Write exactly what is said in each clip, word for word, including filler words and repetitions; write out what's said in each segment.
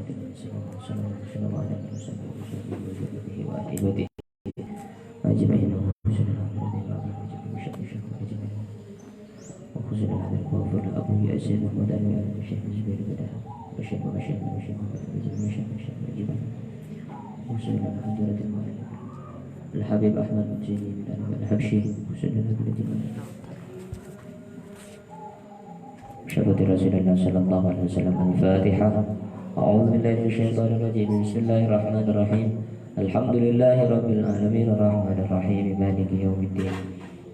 والسلام على رسول الله وعلى آله وصحبه وسلم وعلى آله وصحبه وعلى آله أجمعين. وحسن العاقبة للمتقين. وحسن العاقبة لأبوي السيد محمد علي وعلى الشيخ الزبير بدر والشيخ والشيخ والشيخ محمد الزبير والشيخ والشيخ الزبير. وحسن العاقبة للمؤلف الحبيب أحمد بن زيني بن علوي الحبشي. وحسن العاقبة للمؤلف شفاعة رسول الله صلى الله عليه وسلم. الفاتحة. أعوذ بالله من الشيطان الرجيم. بسم الله الرحمن الرحيم. الحمد لله رب العالمين. الرحمن الرحيم. مالك يوم الدين.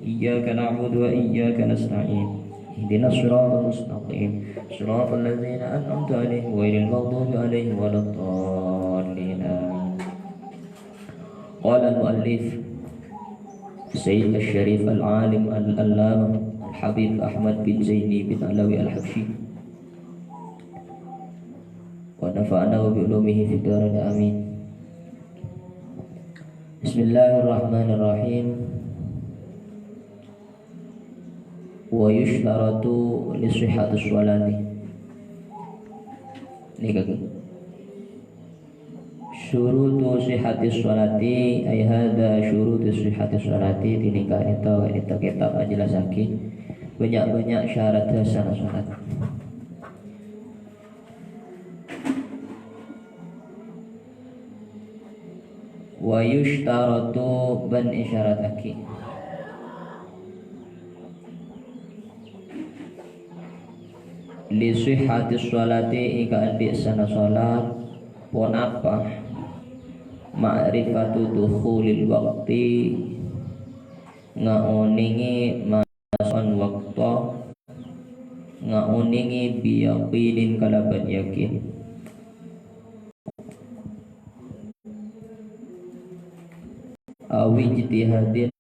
إياك نعبد وإياك نستعين. اهدنا الصراط المستقيم. صراط الذين أنعمت عليهم غير المغضوب عليهم ولا الضالين. آمين. قال المؤلف سيد الشريف العالم العلامة الحبيب أحمد بن زيني بن علوي الحبشي، ونفعنا بعلومه في الدارين، آمين. بسم الله الرحمن الرحيم. ويشترط لصحة الصلاة. Nèka. Syurutu sihhatis sholati, ay hadza syurutu sihhatis sholati, dhinèng ka'dinto, ka'dinto kètab ajhellassaghi bânnya'-bânnya' syarat sahna sholat. Wa yusytaratu, bân èsyarataghi. Li sihhatis sholati, èkaandi' sahna sholat, ponapa? Ma'rifatu dukhulil waqti, ngaonèngè maso'an wâkto, ngaonèngè biyaqinin kalabân yakin. Aw ijtihadin,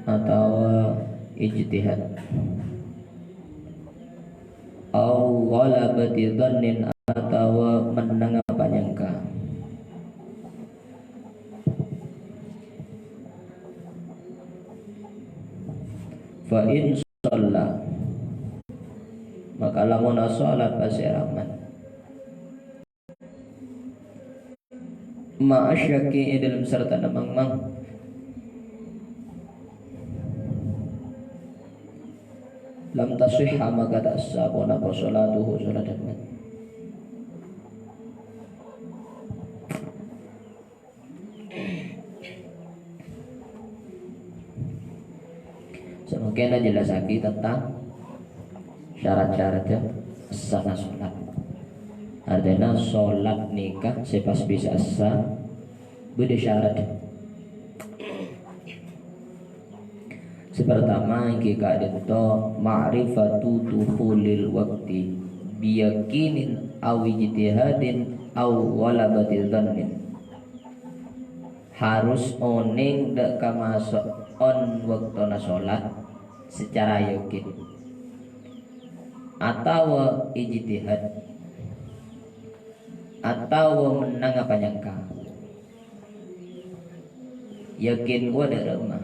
atawa ijtihad. Aw ghalabati dhannin, atawa mennengnga panyangka. Fa in shalla, maka lamonna sholat pasèra man. Ma'a syakki, è dhâlem sartana mangmang. Lam tasihha, maka ta' sah ponapa sholatuhu, sholat dhâ' man. Samangkèn ajellasaghi tentang syarat-syarat sahna sholat. Artèna sholat nèka sè pas bisa sah bâdâ syarat. Sè partama èngghi ka'dinto ma'rifatu dukhulil waqti biyaqinin aw ijtihadin aw ghalabati dhannin. Harus onèng dâ' kamaso'on wâktona sholat sacara yakin, atawa ijtihad, atawa mennengnga panyangka. Yakin wâ' dâ' remma?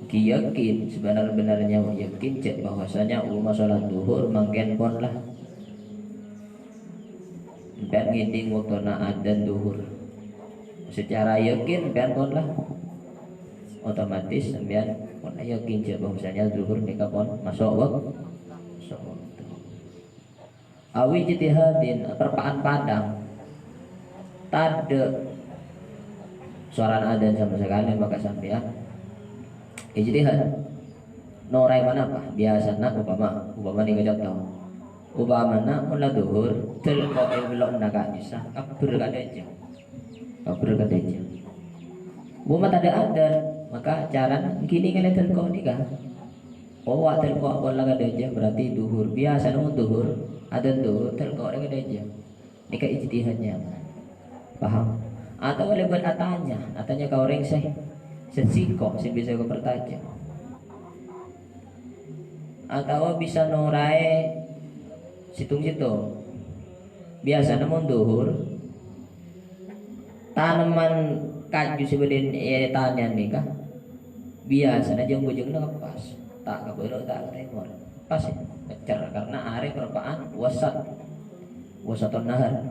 Ghi yakin, sebenar-benarnya yakin jhâ' bahwasanya umpama sholat dhuhur mangkèn pon la. Sampèyan ngèdhing wâktona adzan dhuhur. Secara yakin sampèyan pon la. Otomatis sampèyan pon yakin jhâ' bahwasanya dhuhur nèka pon maso' wâk-, maso' wâkto. Aw ijtihadin, perpa'an padang. Tadâ' sowarana adzan sama sakalè, maka sampèyan ijtihad. Noraè ponapa? Biyasana upama, upama nèka conto. Upamana mon la dhuhur, telko' è bello'na ka'dissa, kabbher ka dâjâ. Kabbher ka dâjâ. Mon tadâ' adzan, maka carana ghi nèngalè telko' nèka. Oh, wa' telko' pon la ka dâjâ, berarti dhuhur. Biyasana mon dhuhur, adzan dhuhur, telko' rè ka dâjâ. Nèka ijtihadnya. Paham? Atawa lèbât atanya, atanya ka orèng sè, sè sèngko', sè bisa èpartajâ. Atawa bisa noraè sèttong-sèttong. Biyasana mon dhuhur, tanemman kaju sè bâdâ è tanèyan nèka, biyasana jâng-bujângnga pas, ta' ka bârâ', ta' ka tèmor. Pas, peccer, karena arè perpa'an wasat. Wasatun nahar.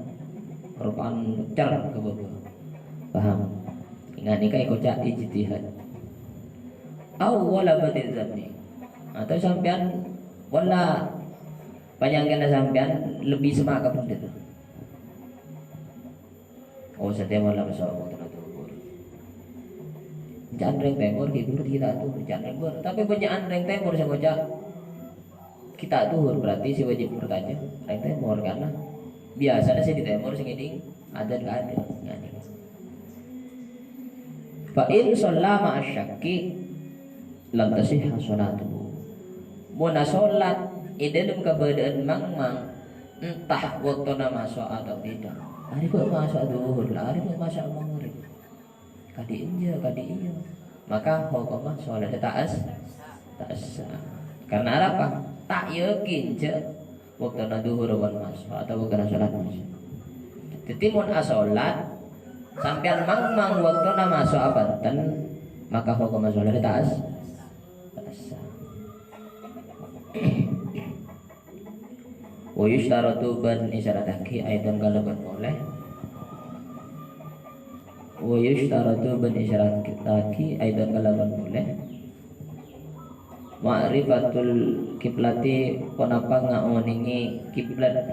Roko'an cer ka bâbâ. Paham? Ingat nèka èkoca' ijtihad. Aw ghalabatiz zanni. Atau sampèyan wala panyangkèna sampèyan lebbi sema' ka bhendher. Oh, satèya wala maso' ka bâktona dhuhur. Ca'na rèng tèmor, ghi' buru kita' dhuhur, ca'na rèng bârâ'. Tapè bânnya'an rèng tèmor sè ngoca', kita' dhuhur, berarti sè wajib bertanya rèng tèmor, karena biasanya sè di tèmor sè ngèdhing adzan ka adzan. Fa in shalla ma'a syakki lam tasihha sholatuhu. Mon asolat è dâlem kabâdâ'ân mangmang, entah bâktona maso' atau tidak. Arè bâ' maso' dhuhur la, arè bâ' maso' maghrib. Kadhi enjâ', kadhi iyâ. Maka hokomma sholat ta' as-, ta' sah. Karena arapa? Ta' yakin jâ' bâktona dhuhur pon maso' atau bâktona sholat maso'. Dhâddhi mon asolat, sampèyan mangmang bâktona maso' abhânten, maka hokomma sholat ta' as-, ta' sah. Wa yusytaratu bân èsyarataghi aidon kalabân polè. Wa yusytaratu bân èsyarataghi aidon kalabân polè. Ma'rifatul kiblati ponapa ngaonèngè kiblat.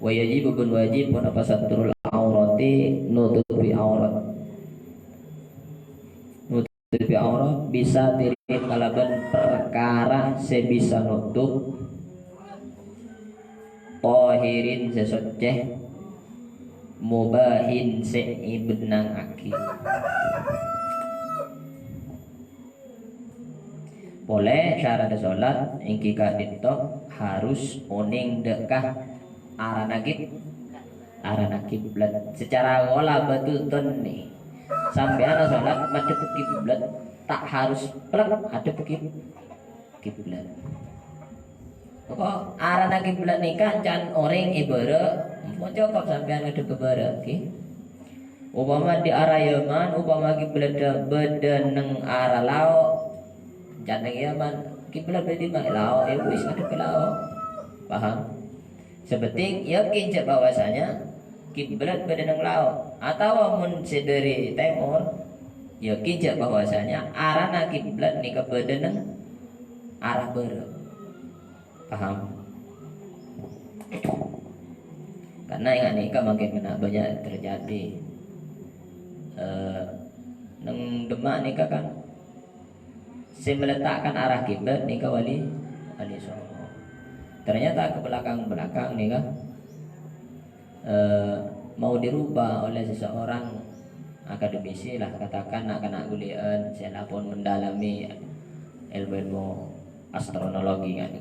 Wa yajibu bân wajib ponapa satrul aurati nutupi aurat. Nutupi aurat bisa diri kalabân parkara sè bisa nutup. Tahirin sè soccè, mubahin sè èbennangngaghi. Polè syarat sholat èngghi ka'dinto harus onèng dâ' ka arana kib-, arana kiblat. Secara ngola bâtu tonè. Sampèyan sholat madhep kiblat, ta' harus plek adhep kib-, kiblat. Pokok arana kiblat nèka can orèng è bârâ', mon cokop sampèyan ngadhep ka bârâ', ghi. Upama dâri arah Yaman, upama kiblatta bâdâ neng arah lao', can neng Yaman, kiblat bâdâ è lao', ya wis ngadhep ka lao'. Paham? Sè penting yakin jâ' bahwasanya kiblat bâdâ neng lao'. Atawa mon sè dâri tèmor, yakin jâ' bahwasanya arana kiblat nèka bâdâ neng arah bârâ'. Paham? Karena ènga' nèka mangkèn kèna bânnya' terjadi. Eh, neng Demak nèka kan, sè meletakkan arah kiblat nèka Wali, Wali Songo. Ternyata ke belakang-belakang nèka, eh, mau dirubah oleh seseorang akademisi lah, katakan na'-kana' ghuliyân sè la pon mendalami èlmo-èlmo astronologi kan.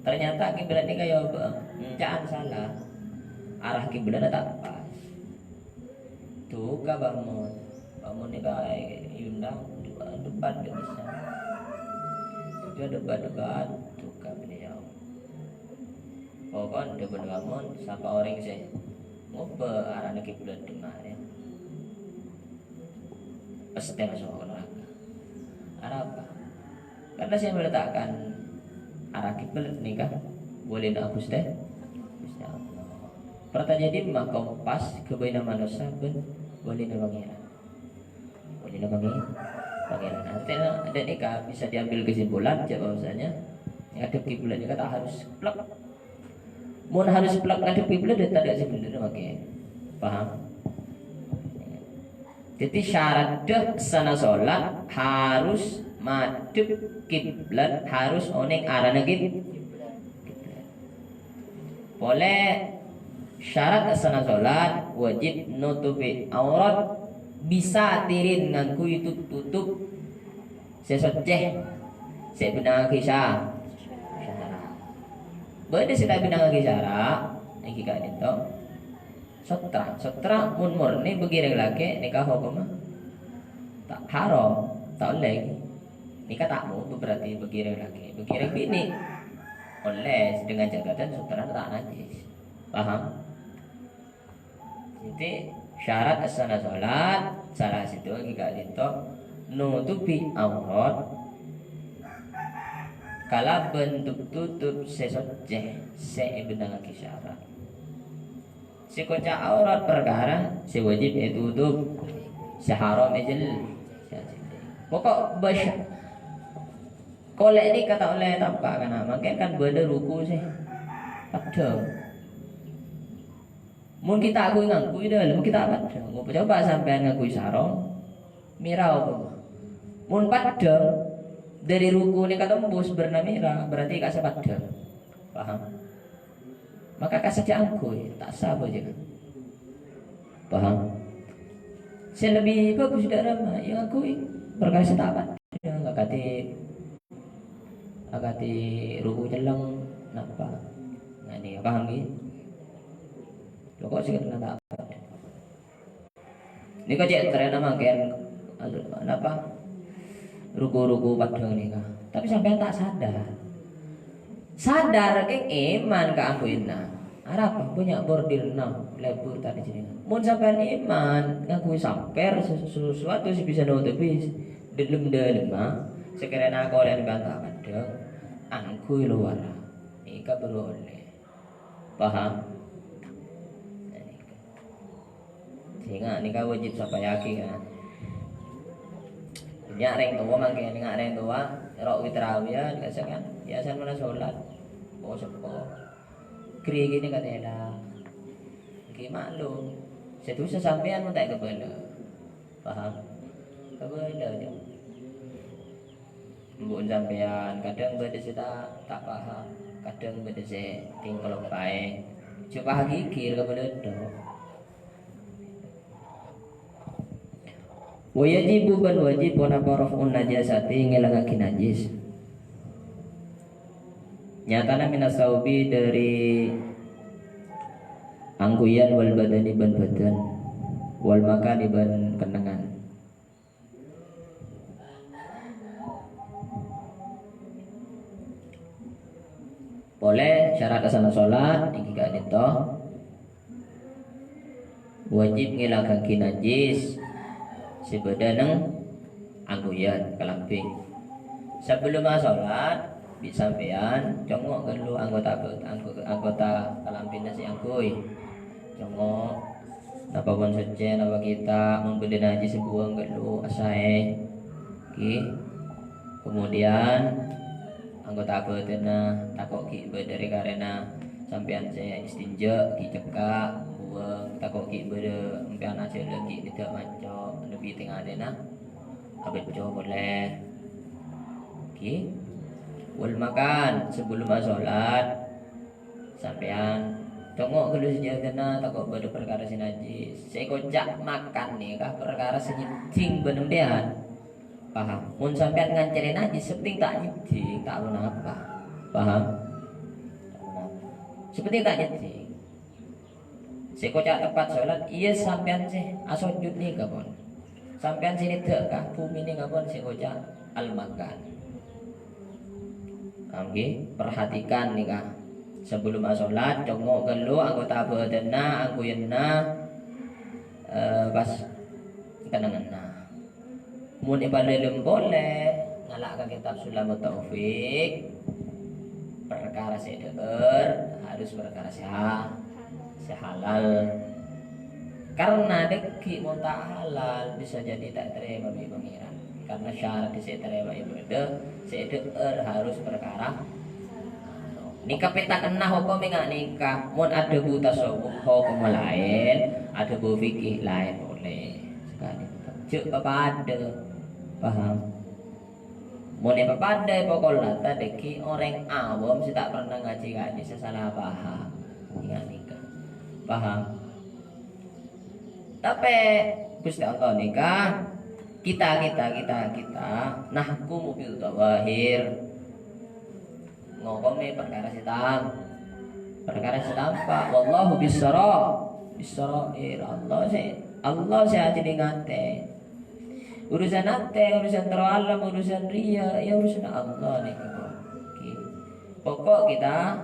Ternyata kiblat nèka ya bâ-, enca'an salah. Arah kiblatnya ta' pas. Duka bâ' mon. Bâ' mon nèka èyundang, du-, debat gak bisa. Sudah debat-debat, duka beliau. Pokokna bâ' mon sapa orèng sè ngobâ arana kiblat Demak, ya, pastè maso' ka naraka. Arapa? Karena sè meletakkan arah kiblat nèka Walina Ghustè, Ghustè Allah. Partajâ dimma kompas ghâbâyna manossa bân Walina Pangèran. Walina Pangè-, Pangèran. Artèna, dâ' nèka bisa diambil kesimpulan, jâ' bahwasanya ngadhep kiblat nèka ta' harus plek. Mon harus plek ngadhep kiblat, dâ-, tadâ' sè bhendher, oke. Paham? Jadi, syarat sahna sholat harus madhep kiblat, harus onèng arana kib-, kiblat. Polè syarat sahna sholat wajib nutupi aurat, bisa tirin ngangghuy tut-, tutup sè soccè, sè bennangngaghi sa-, sara. Bâdâ sè ta' bennangngaghi sara, èngghi ka'dinto. Sotra, sotra mon morni bâgi rèng lakè' nèka hokomma ta' haram, ta' ollè. Nèka ta' moto berarti bâgi rèng lakè', bâgi rèng binè'. Ollè, dengan catatan sotrana ta' najis. Paham? Jadi, syarat sahna sholat, salah sèttong èngghi ka'dinto nutupi aurat, kalabân tut-tutup sè soccè sè èbennengngaghi syara'. Sè koca' aurat parkara sè wâjib ètutup, sè haram èjhel-, sè ajhellè. Pokok bâs-, kolè' nèka ta' ollè tampa' kana', mangkèn kan bâdâ ruku sè paddhâng. Mon ghi' ta' ngangghuy, ngangghuy dâlem ghi' ta' paddhâng. Coba sampèyan ngangghuy sarong, mèra apa? Mon paddhâng, dâri ruku nèka tembus bârna mèra, berarti ka' sè paddhâng. Paham? Maka ka' sajjhâ' ngangghuy, ta' sah bâjâna. Paham? Sè lebbi bhâghus dâ' rèma, ya ngangghuy parkara sè ta' paddhâng, akadhi, akadhi ruku celleng, napa? Nah, nèka paham, ghi? Pokok sè kennèng ta' paddhâng. Nèka cè' terrèna mangkèn, napa? Ruku-ruku paddhâng nèka. Tapè sampèyan ta' sadar. Sadar kèng iman kaangghuyyânna. Arapa bânnya' bordil, nah, lebur tadâ' jhârèya. Mon sampèyan iman, ngangghuy sampèr, sesu-, sesuatu sè bisa notobhi dâlem-dâlemma, sakèrana korèn bânta paddhâng, angghuy lowarra. Nèka bhuru ollè. Paham? Sènga' nèka wâjib sampayaghi, kan. Bânnya' rèng towa mangkèn, nènga' rèng towa, ro' wit tarawiyan, biasa kan, biasa mana sholat, po-, seppo. Ghâri gini kan enak. Ghi maklum. Sè dhusa sampèyan mon ta' èkabâlâ. Paham? Èkabâlâ, jâ. Embu'en sampèyan, kadhâng bâdâ sè ta', ta' paham, kadhâng bâdâ sè tèngkol paè. Jhâ' paham ghighir ka bâdâ tok. Wa yajibu, bân wâjib, ponapa, raf'un najasati, ngèlangngaghi najis. Nyatana minas saubi dâri angghuyan, wal badani bân bâdân, wal makani bân kennengngan. Polè syarat asalla sholat ènggi ka'dinto, wajib ngèlangngaghi najis sè bâdâ neng angghuyan kalambhi. Sabellunna sholat, bi' sampèyan congngo' ghâllu anggota, anggho-, anggota kalambhina sè èangghuy. Congngo', napa pon soccè, napa ghi' ta', mon bâdâ najis sè buwâng ghâllu, assaè. Ghi. Kemudian, anggota bâdânna tako' ghi' bâdâ rè-karèna sampèyan sè istinja, ghi' cekka', buwâng, tako' ghi' bâdâ sampèyan ajhâlâ ghi' nèddhâ' manco', lebbi tèngalèna abâcco polè. Ghi. Wal makan, sebelum asolat, sampèyan congngo' ghâllu sajâdâna, tako' bâdâ parkara sè najis. Sè èkoca' makan nèka parkara sè nyeddhing bân sampèyan. Paham? Mon sampèyan ngancèrè najis, sè pentèng ta' nyeddhing, ta' ponapa. Paham? Sè pentèng ta' nyeddhing. Sè èkoca' tempat sholat, iyâ sampèyan sè asojud nèka pon. Sampèyan sè nèddhâ' ka bhumè nèka pon sè èkoca' al-makan. Paham ghi? Perhatikan nèka. Sebelum asolat, congngo' ghâllu anggota bâdânna, angghuyanna, eh, pas kennengnganna. Mon èpalèlem polè, ngala' ka kitab Sulamut Taufik, parkara sè dhâ'âr harus parkara sè ha-, sè halal. Karna dhâggi' mon ta' halal, bisa jadi ta' ètarèma bi' Pangèran. Karna syarat sè ètarèma ibâdâ, sè dhâ'âr harus parkara Nèka pètakenna hokom ènga' nèka. Mon adhâbu tasawuf, hokomma laèn, adhâbu fikih laèn polè. Sakalè jhâ' papadâ. Paham? Mon èpapadâ èpokollata dhâggi' orèng awam sè ta' pernah ngajhi-ngajhi sè sala paham. Ènga' nèka. Paham? Tapè Ghustè Allah nèka, kita, kita, kita, kita nahkumu bil dhawahir. Ngokomè parkara sè tam-, parkara sè tampa'. Wallahu bissara-, bissarair. Allah sè, Allah sè ajhâlâng atè. Urusan atè, urusan terro alam, urusan rèya, ya urusan Allah nèka, Bu. Oke. Pokok kita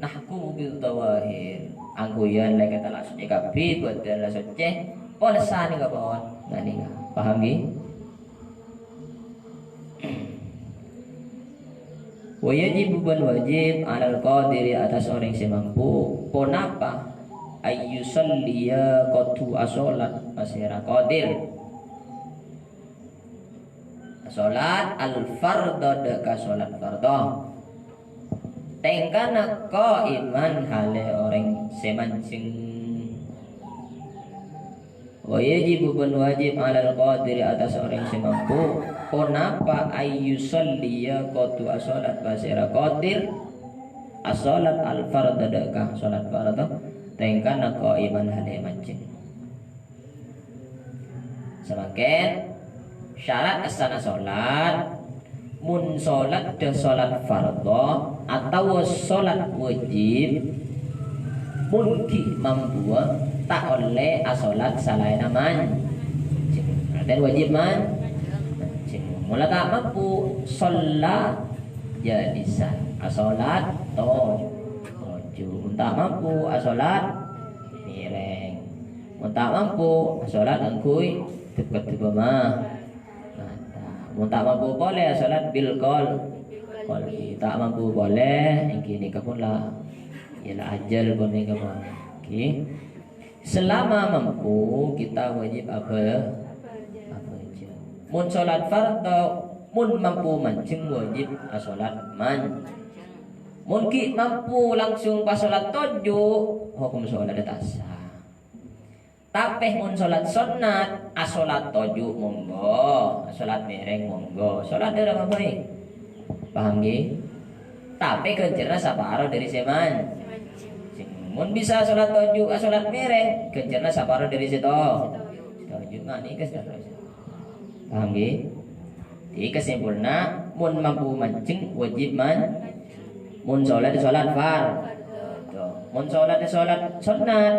nahkumu bil dhawahir. Angghuyan la kata la soccè kabbhi, bâdân la soccè, polè sanèka pon. Nah, nèka. Paham, ghi? Wa yajibu bân wajib 'alal qadiri atas orèng sè mampu, ponapa? Ayyusalliya kodhu asolat pasèra qadir. Asolat al-fardha dâ' ka solat fardhu. Tèngkana qa'iman halè orèng sè manjheng. Wa yajibu bân wajib 'alal qadiri atas orèng sè mampu, ponapa? Ayyusalliya kodhu asolat pasèra qadir, asolat al-fardha dâ' ka solat fardhu, tèngkana qa'iman halè manjheng. Samangkèn, syarat essana solat, mon solat dâ' solat fardhu atawa solat wajib, mon ghi' mampuwâ ta' ollè asolat salaènna manjheng. Berarti wajib man-, manjheng. Mola ta' mampu, sholla jalisan. Asolat to-, toju'. Mon ta' mampu, asolat mèrèng. Mon ta' mampu, asolat ngangghuy dhâp-kadhâbhâ ma-, mata. Mon ta' mampu polè, asolat bil qol-, qalbi. Ta' mampu polè, èngghi nèka pon la, ya la ajal pon nèka pon. Èngghi. Selama mampu, kita wajib abâ-, abâjâ. Mon solat fardhu, mon mampu manjheng wajib asolat manjheng. Mon ghi' mampu langsung pas solat toju', hokom solat ta' sah. Tapè mon solat sonnat, asolat toju' monggo, asolat mèrèng monggo, solat dârâ mabâi. Paham, ghi? Tapè ghânjhârânna saparo dâri sè man-, sè mon bisa solat toju', asolat mèrèng, ghânjhârânna saparo dâri sè to-, toju', mani ka saterrossa. Paham, ghi? Jadi, kasimpolna, mon mampu manjheng, wajib man-, mon solat, solat far-, mon solat, solat sonnat,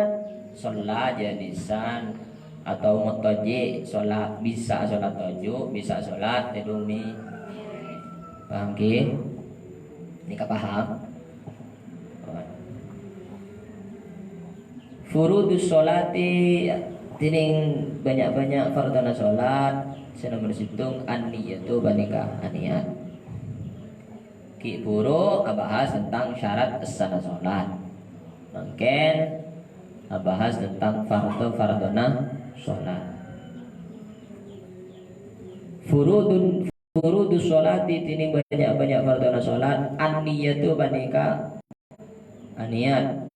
sholla jalisan, atau muttoji', sholat, bisa sholat toju', bisa sholat tèdung mi-, paham, ghi? Nèka paham? Furudus sholati, dhinèng bânnya'-bânnya' fardhona sholat, sè nomer sèttong, an-niyatu, panèka aniat. Ghi' bhuru abahas tentang syarat essana sholat. Mangkèn abahas tentang fardhu-fardhona sholat. Furudun, furudus sholati, dhinèng bânnya'-bânnya' fardhona sholat, an-niyatu, panèka aniat.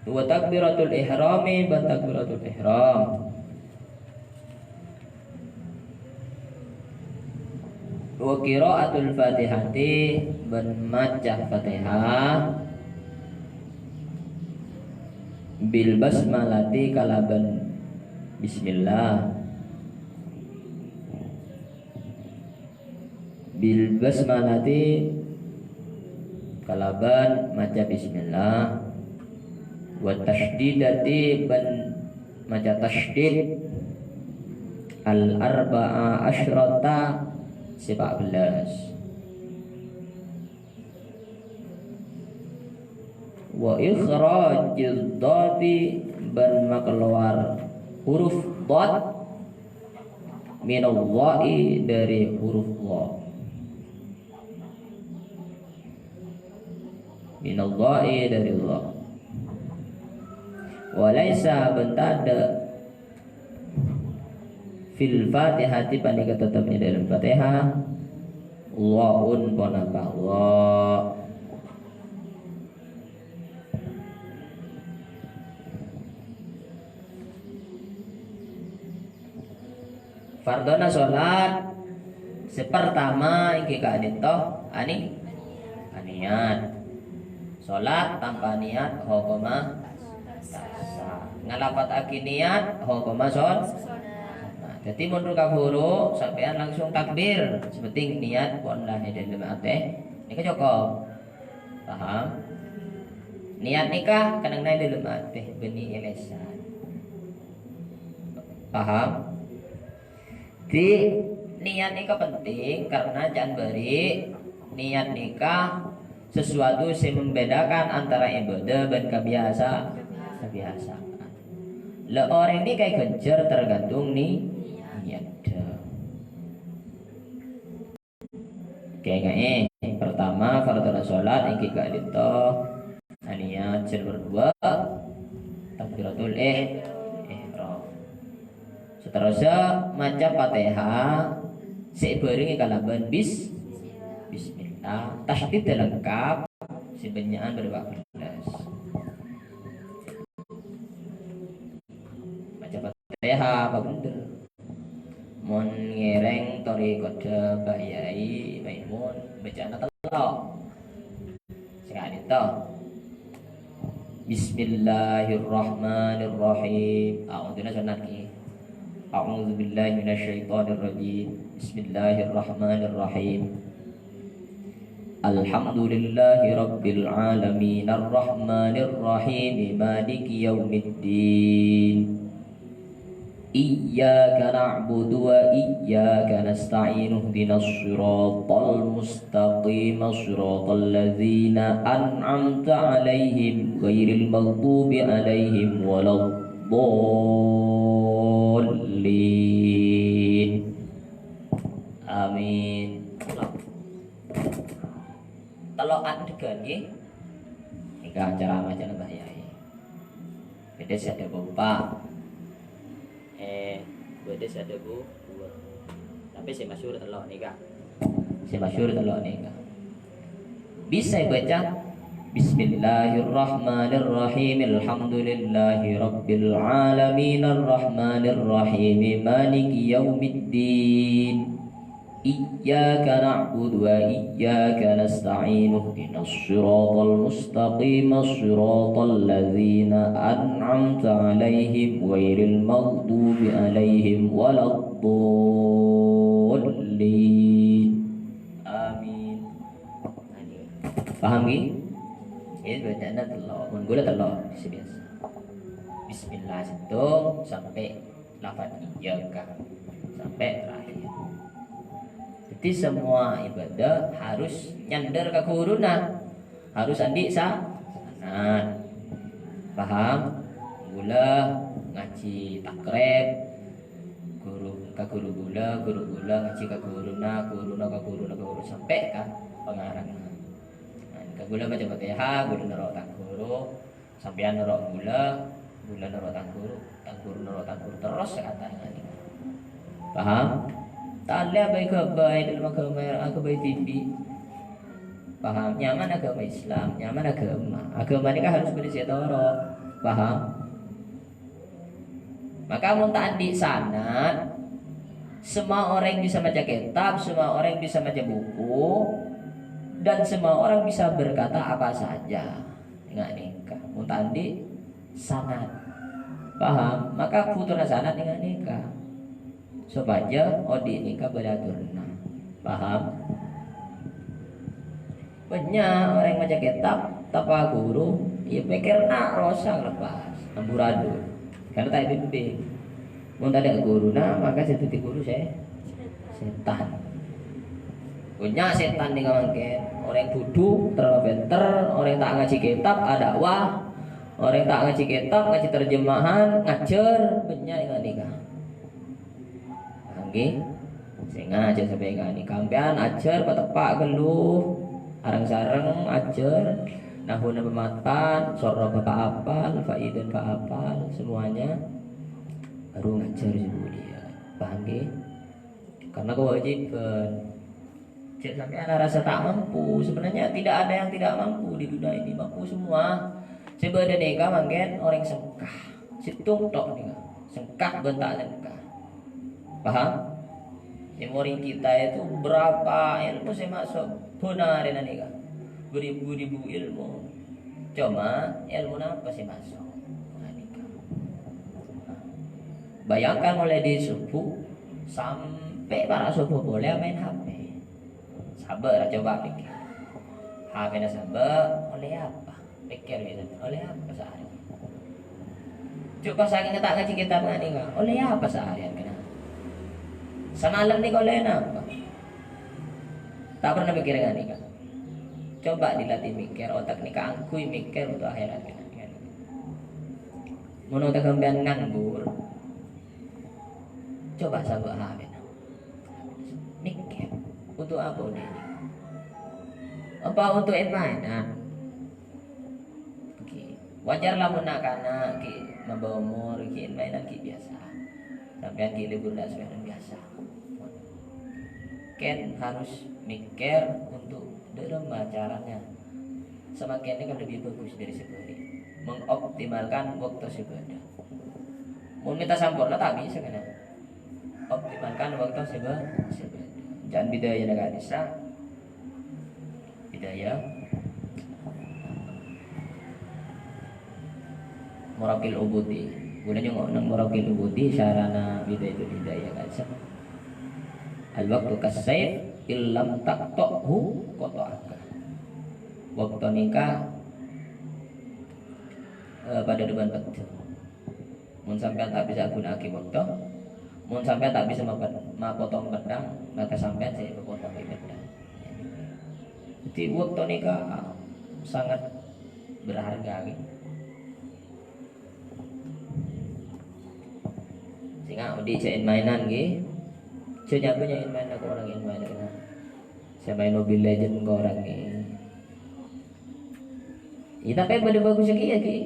Wa takbiratul ihrami, bân takbiratul ihram. Wa qiraatul Fatihati, bân maca Fatihah. Bil basmalati, kalabân bismillah. Bil basmalati, kalabân maca bismillah. Wa tasydidati, bân maca tasydid. Al arba'a asyrata, sè pa' bellâs. Wa ikhrajiz dhadi, bân makalowar huruf dhad, minal dha'i, dâri huruf dha. Minal dha'i, dâri dha. Wa laisa, bân tadâ' fil Fatihati, panèka teptep è dâlem Fatihah. Dha'un, ponapa dha. Fardhona sholat sè partama èngghi ka'dinto ani-, aniat. Sholat tanpa niat hokomma ta' sah. Ngalapattaghi niat hokomma shol-, nah, dhâddhi mon kabhuru sampèyan langsung takbir, sè pentèng niat pon la è dâlem atè. Nèka cokop. Paham? Niat nèka kennengnganna è dâlem atè, bânnè è lèsan. Paham? Di, niat nèka penting karena can bâri' niat nèka sesuatu sè membedakan antara ibadah bân kabiasa-, kabiasaan. La orèng nèka èghânjhâr tergantung ni-, niat. Kaènga'è, pertama, fardhuna sholat èngghi ka'dinto anèyat, sè nomer duwâ', takbiratul eh-, ihram. Saterrossa maca Fatihah sè èbhârengngè kalabân bis-, bismillah. Tasydid lengkap, sè bânnya'an bâdâ pabellâs. Maca Fatihah apa bhender? Mon ngèrèng thariqatta Mbah Yai Maimun, bâca'anna tello'. Sè ka'dinto. Bismillahirrahmanirrahim. A'udzubillah sunnat ki. A'udzubillahi minasyaitonirrajim. Bismillahirrahmanirrahim. Alhamdulillahi rabbil alamin, arrahmanirrahim, maliki yaumiddin. Iyyaka na'budu wa iyyaka nasta'in, ihdinas siratal mustaqim, siratal ladzina an'amta 'alaihim, ghairil maghdubi 'alaihim waladdallin. Amin. Tello' andhegan ngghi. Nèka cara macana Mbah Yai. Bâdâ sè adhâbu empa'. Eh, bâdâ sè adhâbu dua. Tapè sè masyhur tello' nèka. Sè masyhur tello' nèka. Bisa èbâca, Bismillahirrahmanirrahim. Alhamdulillahi rabbil alamin. Arrahmanirrahim. Maliki yaumiddin. Iyyaka na'budu wa iyyaka nasta'in. Ihdinas siratal mustaqim. Siratal ladzina an'amta 'alaihim ghairil maghdubi 'alaihim waladdallin. Amin. Paham, ngghi? Ini bacana tello'. Mun kaulâ tello', sè biyasa. Bismillah sèttong sampè' lafaz iyyaka sampè' terakhir. Jadi, semua ibadah harus nyandar ka ghuruna, harus andi' sa-, sanad. Paham? Kaulâ ngajhi takrib, ghuru ka ghuru kaulâ, ghuru kaulâ ngajhi ka ghuruna, ghuruna ka ghuruna, ka ghuru sampè' ka pangarep. Nah, ka kaulâ maca Fatihah, kaulâ noro' tang ghuru, sampèyan noro' kaulâ, kaulâ noro' tang ghuru, tang ghuru noro' tang ghuru, terros sakata nganèka. Paham? Ta' ollè aghâbây-ghâbây dâlem aghâma, aghâbây dhibi'. Paham? Nyaman aghâma Islam, nyaman aghâma. Aghâma nèka harus bâdâ sè toro'. Paham? Maka mon ta' andi' sanad, semua orang bisa maca kitab, semua orang bisa maca buku, dan semua orang bisa berkata apa saja. Nganèka, mon ta' andi' sanad. Paham? Maka butuhna sanad nganèka. Sopajâ odi' nèka bâdâ atorra. Paham? Bânnya' orèng maca kitab, tapa ghuru, iyâ pèkkèrra rosak lepas, amburadul. Karena ta' èbimbing. Mon tadâ' ghuruna, maka sè dhâddhi ghuru sè-, sètan. Bânnya' sètan nèka mangkèn. Orèng budhu, terlalu pinter, orèng ta' ngajhi kitab, adâkwah, orèng ta' ngajhi kitab, ngajhi terjemahan, ngajhâr, bânnya' nèka. Ngghi. Sènga' jhâ' sampè' ènga' nèka. Sampèyan ajhâr pateppa' ghâllu, areng-sareng ajhâr, nahuna pamatan, sorroh bapa' apal, faidon bapa' apal, semuanya baru ngajhâr sè buliyâ. Paham, ngghi? Karena kewajiban. Jhâ' sampèyan arassa ta' mampu. Sebenarnya tidak ada yang tidak mampu di dunia ini. Mampu semua. Sè bâdâ nèka mangkèn orèng sengka. Sèttong tok nèka. Sengka bân ta' sengka. Paham? Memori kita itu berapa ilmu sè maso' bân arèna nèka. Beribu-ribu ilmu. Cuma ilmu napa sè maso'? Nah, nèka. Bayangkan mulai di subuh sampè' para' subuh polè maèn H P. Sabâ' ra, coba pèkkèr. H P-na sabâ', ollè apa? Pèkkèr gitu. Ollè apa saarèyan? Coba sakèng ta' ngajhi kitab nganèka, ollè apa saarèyan kèna? Samalem nèka ollè napa? Ta' pernah mèkkèr nganèka. Coba dilatih mèkkèr, otak nèka angghuy mèkkèr untuk akhèrat. Mon otak sampèyan nganggur, coba sabâ' H P-na. Mèkkèr, untuk apa udah ini? Apa untuk en-maènan? Ghi, wajar lamon na'-kana' ghi' nambâ omor, ghi' en-maènan ghi' biyasa. Sampèyan ghi' libur na' sampèyan biyasa. Kèng harus mèkkèr untuk dâ'remma carana samangkèn nèka lebbi bhâghus dâri sabâli'. Mengoptimalkan bâkto sè bâdâ. Mon mènta samporna ta' bisa, kana. Optimalkan bâkto sè bâ-, sè bâdâ. Jhân bidayana ka'dissa'. Bidaya. Muraqil Ubudi. Kaulâ nyongngo' neng Muraqil Ubudi sarana Bidayatul Hidayah ka'dissa'. Al-waqtu kas-saif illam taqta'hu qata'aka. Bâkto nèka, eh, padâ bân peddhâng. Mon sampèyan ta' bisa aghuna'aghi bâkto, mon sampèyan ta' bisa mapet-, mapotong peddhâng, maka sampèyan sè èpapotong peddhâng. Dhâddhi, bâkto nèka sangat berharga, ghi. Sènga' odi' jhâ' en-maènan, ghi. Jhâ' nyabâ jhâ' en-maènan ka orèng en-maènan. Sè maèn Mobile Legend ka orèng, ghi. Iyâ, tapè bâdâ bhâghus kèya, ghi.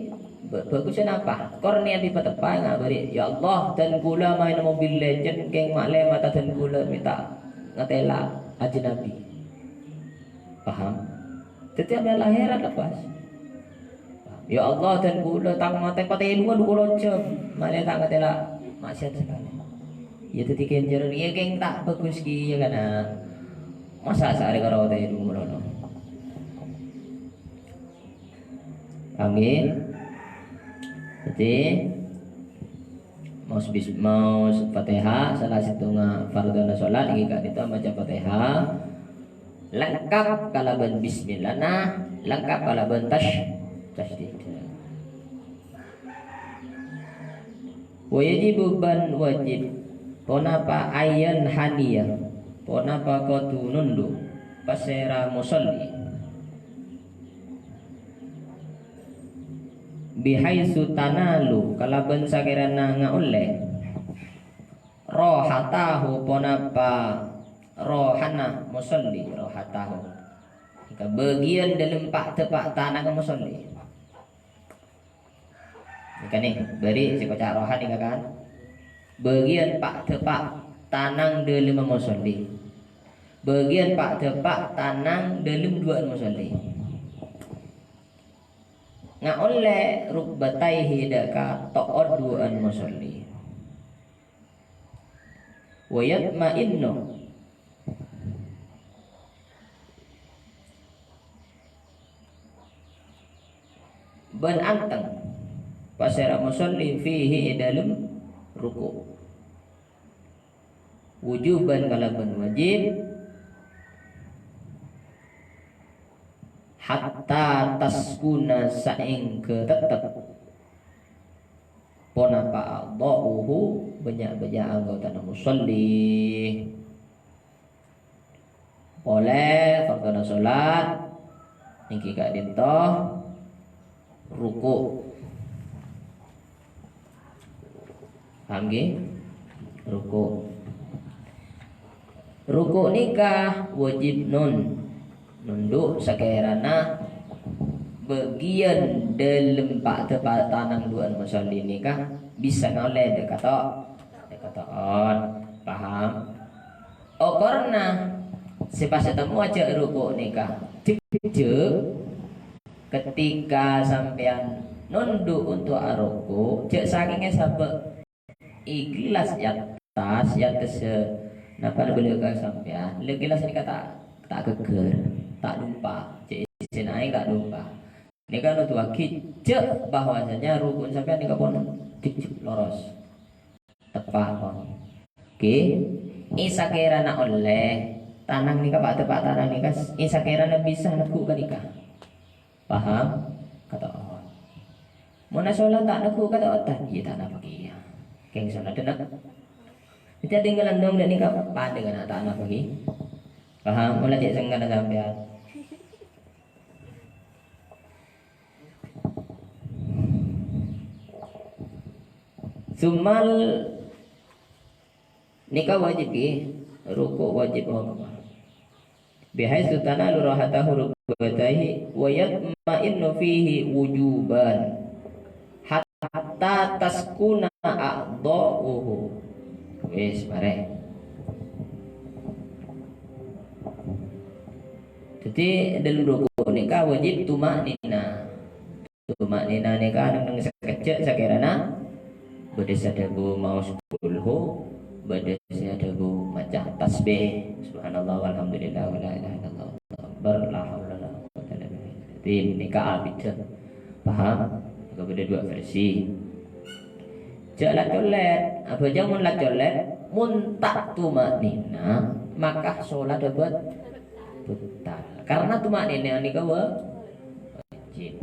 Bhâ-, bhâghus napa? Kor nèyat èpateppa, ngabâri, "Ya Allah, dân kaulâ maèn Mobile Legend, kèng ma' lè mata dân kaulâ mènta ngatèla' ajnabi." Paham? Dhâddhi, amèn lahèran lepas. "Ya Allah, dân kaulâ tang matè patèlungan dhu polo jhâm, ma' lè ta' ngatèla' maksiat sakalè." Iyâ, dhâddhi ghânjhârân iyâ kèng ta' bhâghus kèya, kana. Masa' saarè karo tèlungan polo. Amin. Dhâddhi, maos bis-, maos Fatihah, sala sèttonga fardhona sholat, ngghi ka'dinto maca Fatihah. Lengkap kalabân bismillah, nah, lengkap kalabân tas-, tasydid. Wa yajibu bân wajib, ponapa ayyan haniya, ponapa kodhu nondhu', pasèra musolli. Bihaitsu tanalu, kalabân sakèrana ngaollè. Rohatahu, ponapa rohana musolli, rohatahu. Nèka bâgiyân dâlem pa'-, dâpa' tanangnga musolli. Nèka nè, bâri' sè èkoca' roha nèka kan. Bâgiyân pa'-, dâpa' tanang dâlemma musolli. Bâgiyân pa'-, dâpa' tanang dâlem duwâ'ân musolli. Ngaollè rukbataihi dâ' ka to'ot duwâ'ân musolli. Wa yatma'innu. Bân anteng pasèra musolli fihi è dâlem ruku'. Wujuban kalabân wajib, hatta taskuna saèngghâ tettep ponapa a'dha'uhu, bânnya'-bânnya' anggotana musolli. Polè fardhona sholat, èngghi ka'dinto ruku'. Paham, ghi? Ruku'. Ruku' nèka wajib non-, nondhu' sakèrana bâgiyân dâlem pa'-, dâpa' tanang duwâ'ân musolli nèka bisa ngaollè dâ' ka to-, dâ' ka to'ot. Paham? Okorna sè pas ètemmo ajâ' ruku' nèka jhekjhek. Ketika sampèyan nondhu' untuk aruku', jhâ' sakèngnga sabâ' ikhlas è attas, è attas, eh, napa bâlâ ka sampèyan, lè ikhlas nèka ta', ta' ghâggâr, ta' dumpa, jhâ' isèna aèng ta' dumpa. Nèka noduwaghi jhâ' bahwasanya ruku'na sampèyan nèka pon jhekjhek loros. Teppa' pon. Oke. È sakèrana ollè, tanang nèka pa'-, teppa' tanang nèka, è sakèrana bisa neggu' ka nèka. Paham? Kato'ot. Mon asolat ta' neggu' kato'otan, iyâ ta' napa kèya. Kèng solat dâ' na-, Iyâ tinggal andong dâ' nèka padâ kana' ta' napa kèya. Paham? Mon la cè' sengngana sampèyan. Summal nèka wajib, ghi. Ruku' wajib, oh. Bihaitsu tanalu rahatahu rukbataihi wa yatma'innu fihi wujuban hatta taskuna a'dha'uhu. Wis, marè. Dhâddhi, dâlem ruku' nèka wajib tuma'ninah. Tuma'ninah nèka neng-neng sakejjhâ' sakèrana bâdâ sè adhâbu maos kulhu, bâdâ sè adhâbu maca tasbih. Subhanallah walhamdulillah wala ilaha illallah wallahu akbar, la haula wala quwwata illa billah. Dhâddhi nèka abidhâ. Paham? Nèka bâdâ dua versi. Jhâ' la-colèt, abhâjâng mon la-colèt, mon ta' tuma'ninah, maka solatta bât-, bâtal. Karena tuma'ninah nèka wa-, wajib.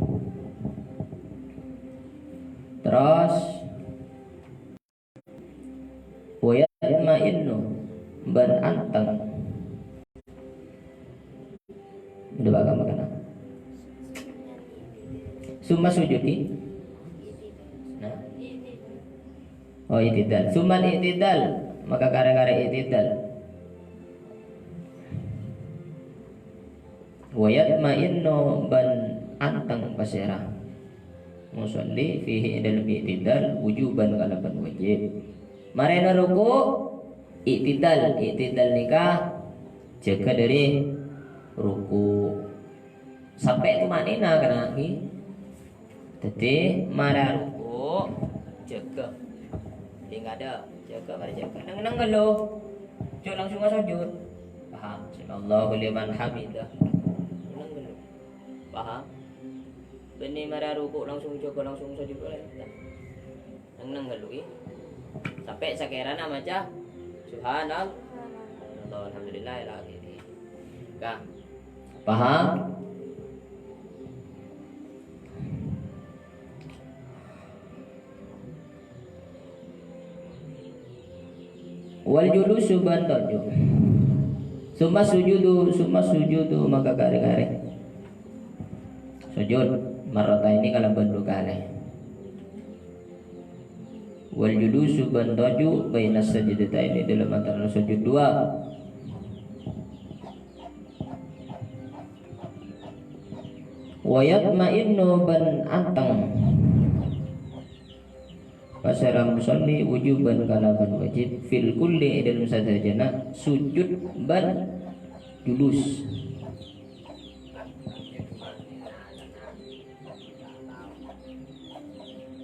Terros, wa yatma'innu, bân anteng. Udah bakal makan apa? Summa sujudi. Nah. Oh, i'tidal. Summa i'tidal. Maka karè-karè i'tidal. Wa yatma'innu, bân anteng pasèra. Musalli fihi, è dâlem i'tidal, wujuban, kalabân wajib. Marèna ruku', i'tidal. I'tidal nèka jâgâ dâri ruku'. Sampè' tuma'ninah kana' ghi. Dhâddhi, marè ruku', jâgâ. Lingkada, jâgâ, marè jâgâ. Neng-neng ghâllu. Jhâ' langsung asojud. Paham? Sami'allahu liman hamidah. Neng-neng ghâllu. Paham? Bânnè marè ruku' langsung jâgâ, langsung sojud, boleh. Neng-neng ghâllu, ghi. Sampè' sakèrana maca, "Subhanallah, alhamdulillah," ila akhirih. Ka. Paham? Wal julusu, bân toju'. Summa sujudu, summa sujudu, maka karè-karè sojud. Marrataini, kalabân du kalè. Wal julusu, bân toju', bainas sajdataini, dâlem antarana sojud dua. Wa yatma'innu, bân anteng pasèra musalli, wujuban, kalabân wajib, fil kulli, è dâlem sadhâjâna sojud bân julus.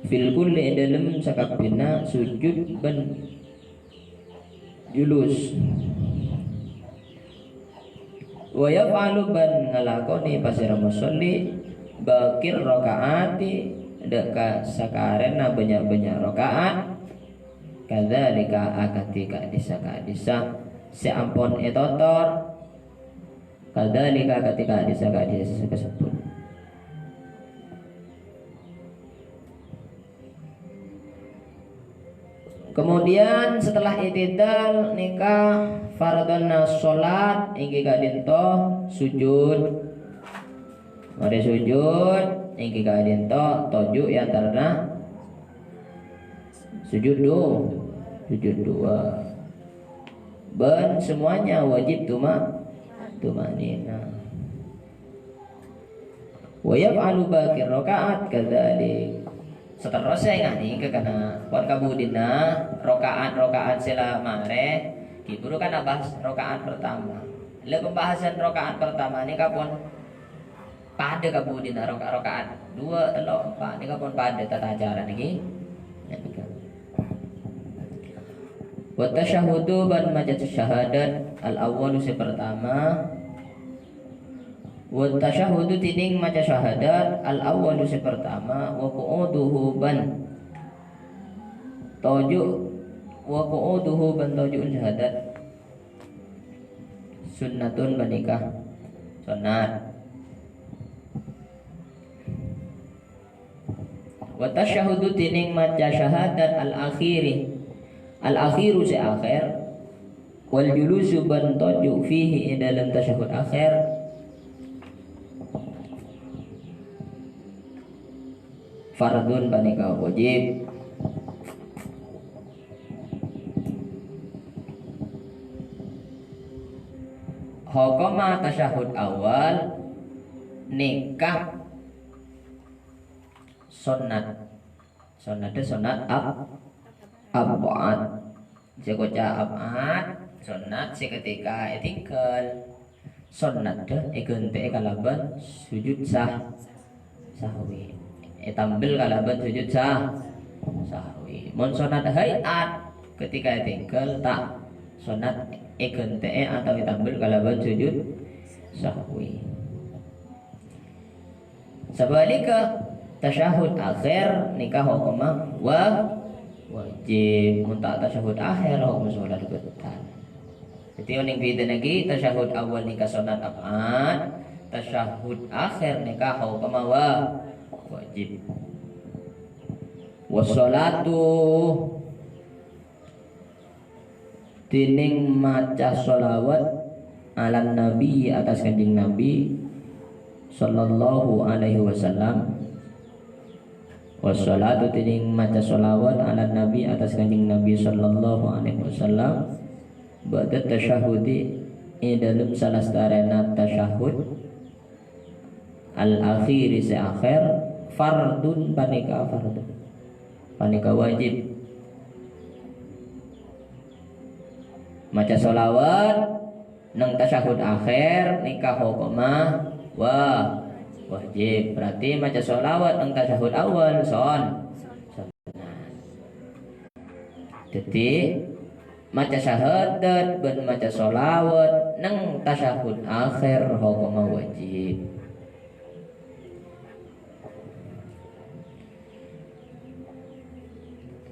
Fil kulli, è dâlem sakabbhiyânna sojud bân julus. Wa yaf'alu, bân ngalakonè pasèra musalli, baqir raka'ati, dâ' ka sakarèna bânnya'-bânnya' raka'at, kadzalika, akadhi ka'dissa-ka'dissa sè ampon ètotor, kadzalika, akadhi ka'dissa-ka'dissa sè kasebbhut. Kemudian setelah i'tidal nèka fardhonna shalat èngghi ka'dinto sujud. Marè sujud èngghi ka'dinto toju' è antarana sujud du-, sujud dua. Bân semuanya wajib tuma-, tuma'ninah. Wa yaf'alu baqir raka'at kadzalik. Saterrossa èngghâ nèka kana' pon kabudina raka'at-raka'at sè la marè, ghi' bhuru kana' bahas raka'at pertama. La pembahasan raka'at pertama nèka pon padâ kabudina raka-, raka'at dua, tello', empa', nèka pon padâ tata cara nèka. Wa tasyahhudu bân maca syahadat al-awwalu sè pertama. Wa tasyahhudu dhinèng maca syahadat al-awwalu sè pertama, wa qu'uduhu bân toju', wa qu'uduhu bân toju' syahadat. Sunnatun panèka sunnat. Wa tasyahhudu dhinèng maca syahadat al-akhiri, al-akhiru sè akhèr, wal julusu bân toju' fihi è dâlem tasyahhud akhèr, fardhun panèka wajib. Hokomma tasyahhud awwal nèka sonnat. Sonnat, sonnat ab-, ab'ad. Sè koca' ab'ad, sonnat sè ghânèka ètinggal. Sonnat èghântè'è kalabân sujud sah-, sahwi. Ètambel kalabân sujud sah-, sahwi. Mon sonnat hai'at, ghânèka ètinggal, ta' sonnat èghântè'è atau ètambel kalabân sujud sahwi. Sabhâligghâ, tasyahhud akhèr nèka hokomma wa-, wajib. Mon ta' tasyahhud akhèr, hokomma sholat bâtal. Dhâddhi, onèng bhidhâna ghi, tasyahhud awwal nèka sonnat ab'ad, tasyahhud akhèr nèka hokomma wa-, wajib. Wassalatu, dhinèng maca shalawat alan Nabi, attas Kanjeng Nabi, sallallahu alaihi wasallam. Wassalatu, dhinèng maca shalawat alan Nabi, attas Kanjeng Nabi, sallallahu alaihi wasallam, ba'da tasyahhudi, è dhâlem salastarèna tasyahhud, al-akhiri, sè akhèr, fardun, panèka fardhu. Panèka wajib. Maca shalawat neng tasyahhud akhèr nèka hokomma wa-, wajib. Berarti maca shalawat neng tasyahhud awwal son-, sonnat. Dhâddhi, maca syahadat bân maca shalawat neng tasyahhud akhèr hokomma wajib.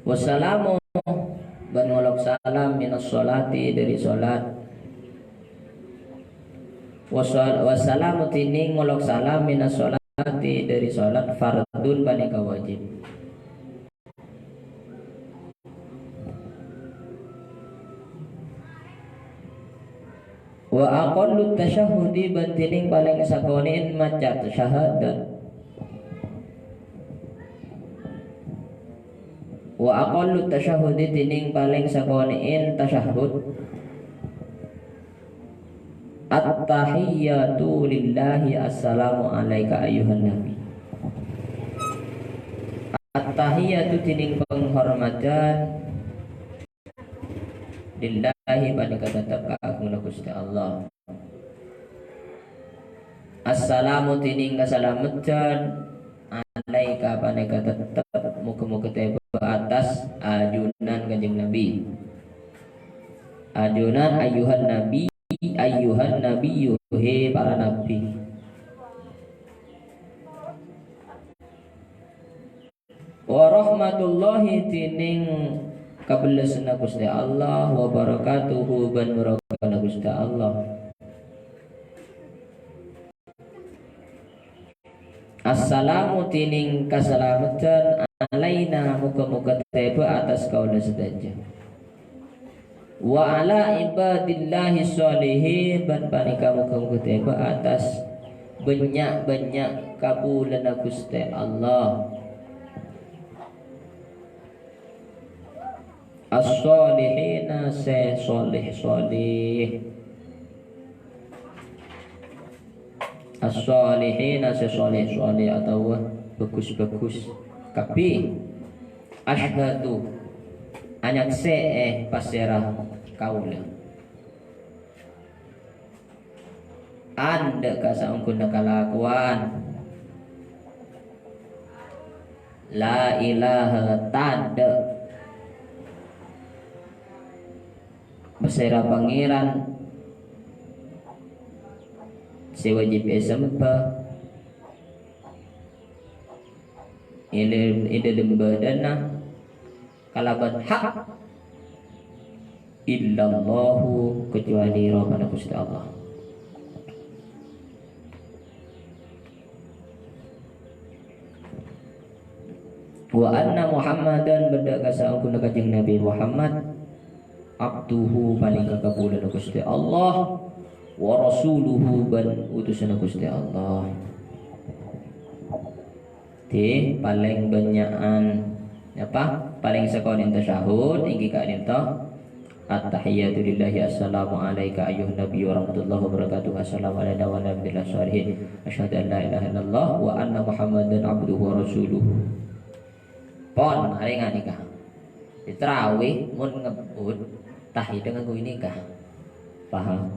Wassalamu, bân ngolok salam, minas sholati, dhâri sholat. Wassal-, wassalamu, dhinèng ngolok salam, minas sholati, dhâri sholat, fardun, panèka wajib. Wa aqallut tasyahhudi, bân dhinèng palèng sakonè'èn maca syahadat. Wa aqallut tasyahhudi, dhinèng palèng sakonè'èn tasyahhud. At-tahiyyatu lillahi, assalamu alaika ayyuhan nabi. At-tahiyyatu, dhinèng panghormadhân, lillahi, panèka tettep kaagunganna Ghustè Allah. Assalamu, dhinèng kasalameddhân, alaika, panèka tettep, moghâ-moghâ tèbâ attas ajunan Kanjeng Nabi. Ajunan ayyuhan nabi, ayyuhan nabiyyu, he para nabi. Wa rahmatullahi, dhinèng kabellassanna Ghustè Allah, wa barakatuhu, bân bhârâkahna Ghustè Allah. Assalamu, dhinèng kasalameddhân, alaina, moghâ-moghâ tèbâ attas kaulâ sadhâjâ. Wa ala ibadillahi sholihin, bân panèka moghâ-moghâ tèbâ attas bânnya'-bânnya' kabulâna Ghustè Allah. As-sholihina sè sholih-sholih. As-sholihina sè sholih-sholih otabâ bhâghus-bhâghus kabbhi. Asyhadu, anyaksè'è pasèra kaulâ. Tandhâ ka saongghuna kalakowan. La ilaha, tandhâ. Pasèra Pangèran sè wajib èsembhâ è lem-, è dhâlem bâdânna kalabân hak, illallahu, kecuali Rabbana Ghustè Allah. Wa anna Muhammadan, bâdâ ka saongghuna Kanjeng Nabi Muhammad, abduhu, panèka kabulâna Ghustè Allah, wa rasuluhu, bân utusanna Ghustè Allah. Di palèng bânnya'an, apa? Palèng sakonè'èn tasyahhud, èngghi ka'dinto At-tahiyatu lillahi, assalamu alaika ayyuhan nabiyyu wa rahmatullahi wa barakatuh, assalamu alaina wa ala ibadillah shalihin, asyhadu an la ilaha illallah wa anna Muhammadan abduhu wa rasuluh. Pon, marè nganèka. Di tarawih, mon ngebut, tahiyat nganggo nèka. Paham?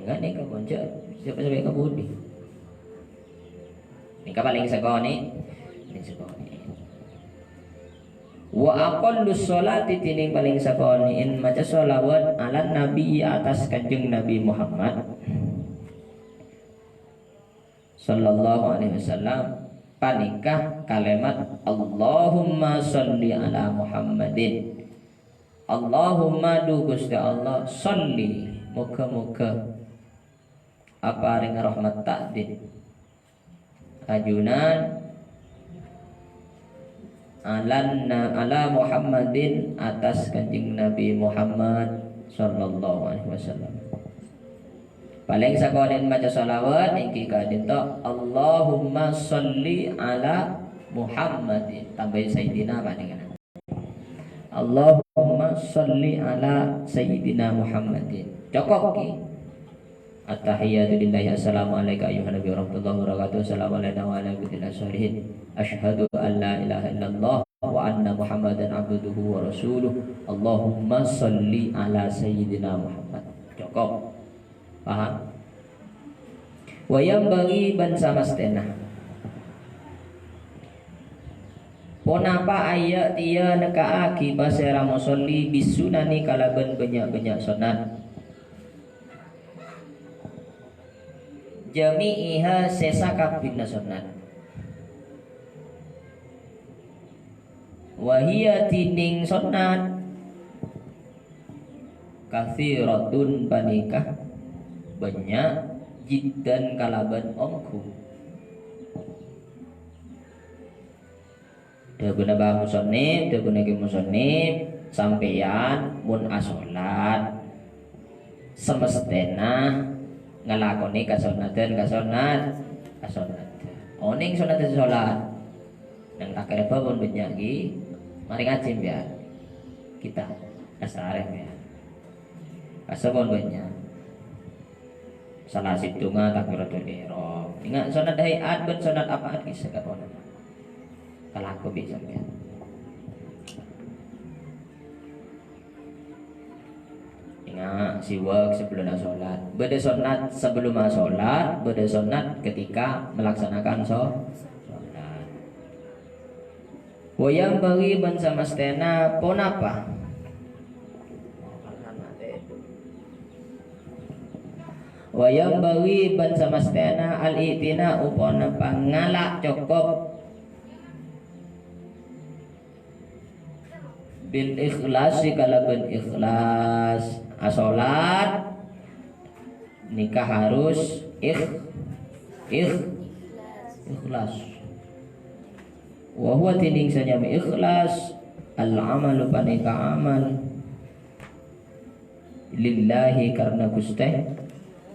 Nganèka, mon jhâ', jhâ' sampè' ngebut. Nèka palèng sakonè', palèng sakonè'. Wa aqallus sholati, dhinèng palèng sakonè'en maca sholawat ala Nabi, atas Kanjeng Nabi Muhammad sallallahu alaihi wasallam, panèka kalimat, "Allahumma sholli ala Muhammadin." Allahumma, dhu Ghustè Allah, sholli, moghâ-moghâ aparènga rahmat ta'dhim ajunan alanna-, ala Muhammadin, atas Kanjeng Nabi Muhammad sallallahu alaihi wasallam. Palèng sakonè'en maca sholawat èngghi ka'dinto, "Allahumma sholli ala Muhammadin." Tambâi Sayyidina panèka. "Allahumma sholli ala Sayyidina Muhammadin." Cokop, ghi? At-tahiyatu lillahi, assalamu alaika ayyuhan nabi wa rahmatullahi wa barakatuh, assalamu alaina wa ala ibadillah shalihin, asyhadu an la ilaha illallah wa anna Muhammadan abduhu wa rasuluh, Allahumma sholli ala Sayyidina Muhammad. Cokop. Paham? Wa yanbaghi, bân samastèna. Ponapa ayya' tèya nekka'aghi pasèra musolli bis sunani kalabân bânnya'-bânnya' sonnat. Jami'iha, sè sakabbhiyânna sonnat. Wa hiya, dhinèng sonnat, katsiratun, panèka bânnya', jiddan, kalabân ongghu. Dhâbuna Pak Musonif, dhâbuna Ki Musonif, sampèyan mon asolat, samastèna ngalakonè kasonnadhân, kasonnat-, kasonnadhân. Onèng sonnadhân solat. Neng takarèba pon bânnya', ghi. Marè ngajhi, ya. Kita, kasarè, ya. Kasa pon bânnya'. Sala sèttonga takbiratul ihram. Enga' sonnat hai'at bân sonnat apa'at, ghi, sakabhiyânna. Kalako bi' sampèyan. Enga', siwak sabellunna solat. Bâdâ sonnat sabellunna solat, bâdâ sonnat ketika melaksanakan so-, solat. Wa yanbaghi, bân samastèna ponapa? Wa yanbaghi, bân samastèna al-i'tina'u, ponapa, ngala' cokop. Bil ikhlasi, kalabân ikhlas. Asolat nèka harus ikh-, ikh-, ikhlas. Wa huwa, dhinèng sanyama ikhlas, al-amalu, panèka amal. Lillahi, karna Ghustè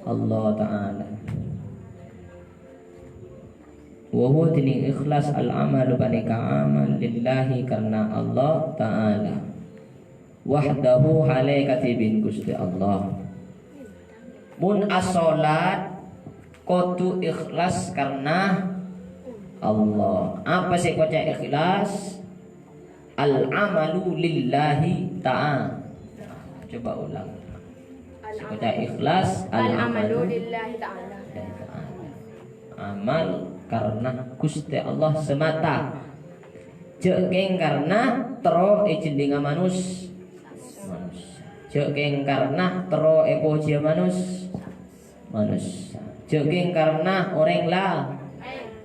Allah Ta'ala. Wa huwa, dhinèng ikhlas, al-amalu, panèka amal, lillahi, karna Allah Ta'ala. Wahdahu, halè kadhibi'ân Ghustè Allah. Mon asolat, kodhu ikhlas karna Allah. Apa sè èkoca' ikhlas? Al-amalu lillahi ta'ala. Coba ulang. Sè èkoca' ikhlas, al-amalu lillahi ta'ala. Amal karna Ghustè Allah semata. Jhâ' kèng karna terro èjhendhinga manus-, manus-, jhâ' kèng karna terro èpojhiyâ manus-, manus-, jhâ' kèng karna orèng la-,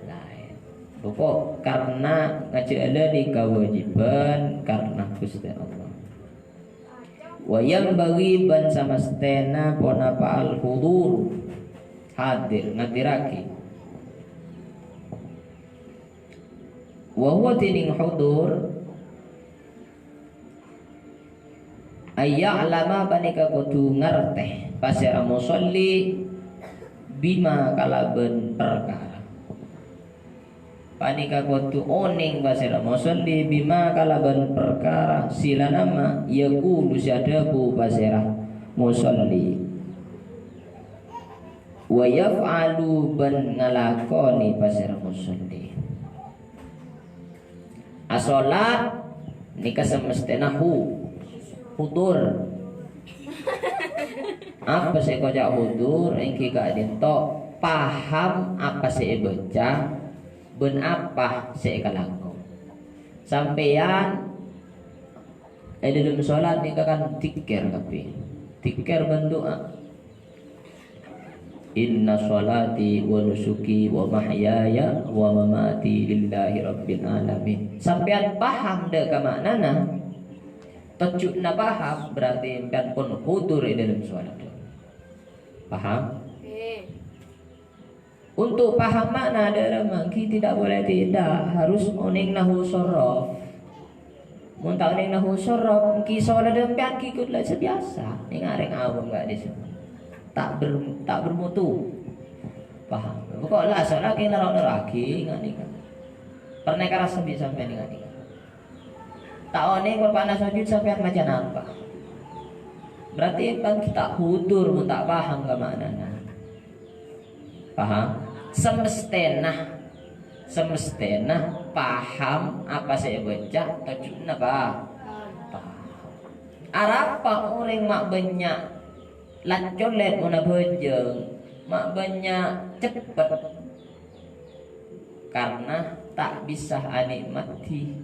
laèn. Pokok karna ngajhâlânè kawâjibhân karna Ghustè Allah. Wa yanbaghi, bân samastèna ponapa, al-hudur, hadir, ngadirraghi. Wa huwa, dhinèng hudur, ayya'lama, panèka kodhu ngartè, pasèra musolli, bima, kalabân parkara. Panèka kodhu onèng pasèra musalli bima kalabân parkara sè la nama yaqulu sè adhâbu pasèra musalli. Wa yaf'alu bân ngalakonè pasèra musalli. Asholat nèka semestèna hu-, hudur. Apa sè èkoca' hudur? Èngghi ka'dinto paham apa sè èbâca bân apa sè èkalako. Sampèyan è dâlem sholat nèka kan dzikir kabbhi. Dzikir bân du'a. "Inna sholati wa nusuki wa mahyaya wa mamati lillahi rabbil alamin." Sampèyan paham dâ' ka ma'nana, tojjhuna paham, berarti sampèyan pon hudur è dâlem sholat. Paham? Oke. Untuk paham makna dâ' remma èngghi tidak boleh tidak, harus onèng nahwu shorof. Mon ta' onèng nahwu shorof, èngghi sholat sampèyan ghi kodhu la biyasa, nèng arèng awam ka'dissa. Ta' ber-, ta' bermutu. Paham? Pokok la sholat kèng noro'-noro'aghi, ngan nèka. Parnèka rassa bi' sampèyan ngan nèka. Ta' onèng korpana sojud sampèyan maca napa? Berarti kan ta' hudur mon ta' paham ka ma'nana. Paham? Semestèna, semestèna paham apa sè èbâca, tojjhuna pa-, paham. Arapa orèng ma' bânnya' la colèt mon abhâjâng, ma' bânnya' ceppet. Karna ta' bisa anikmati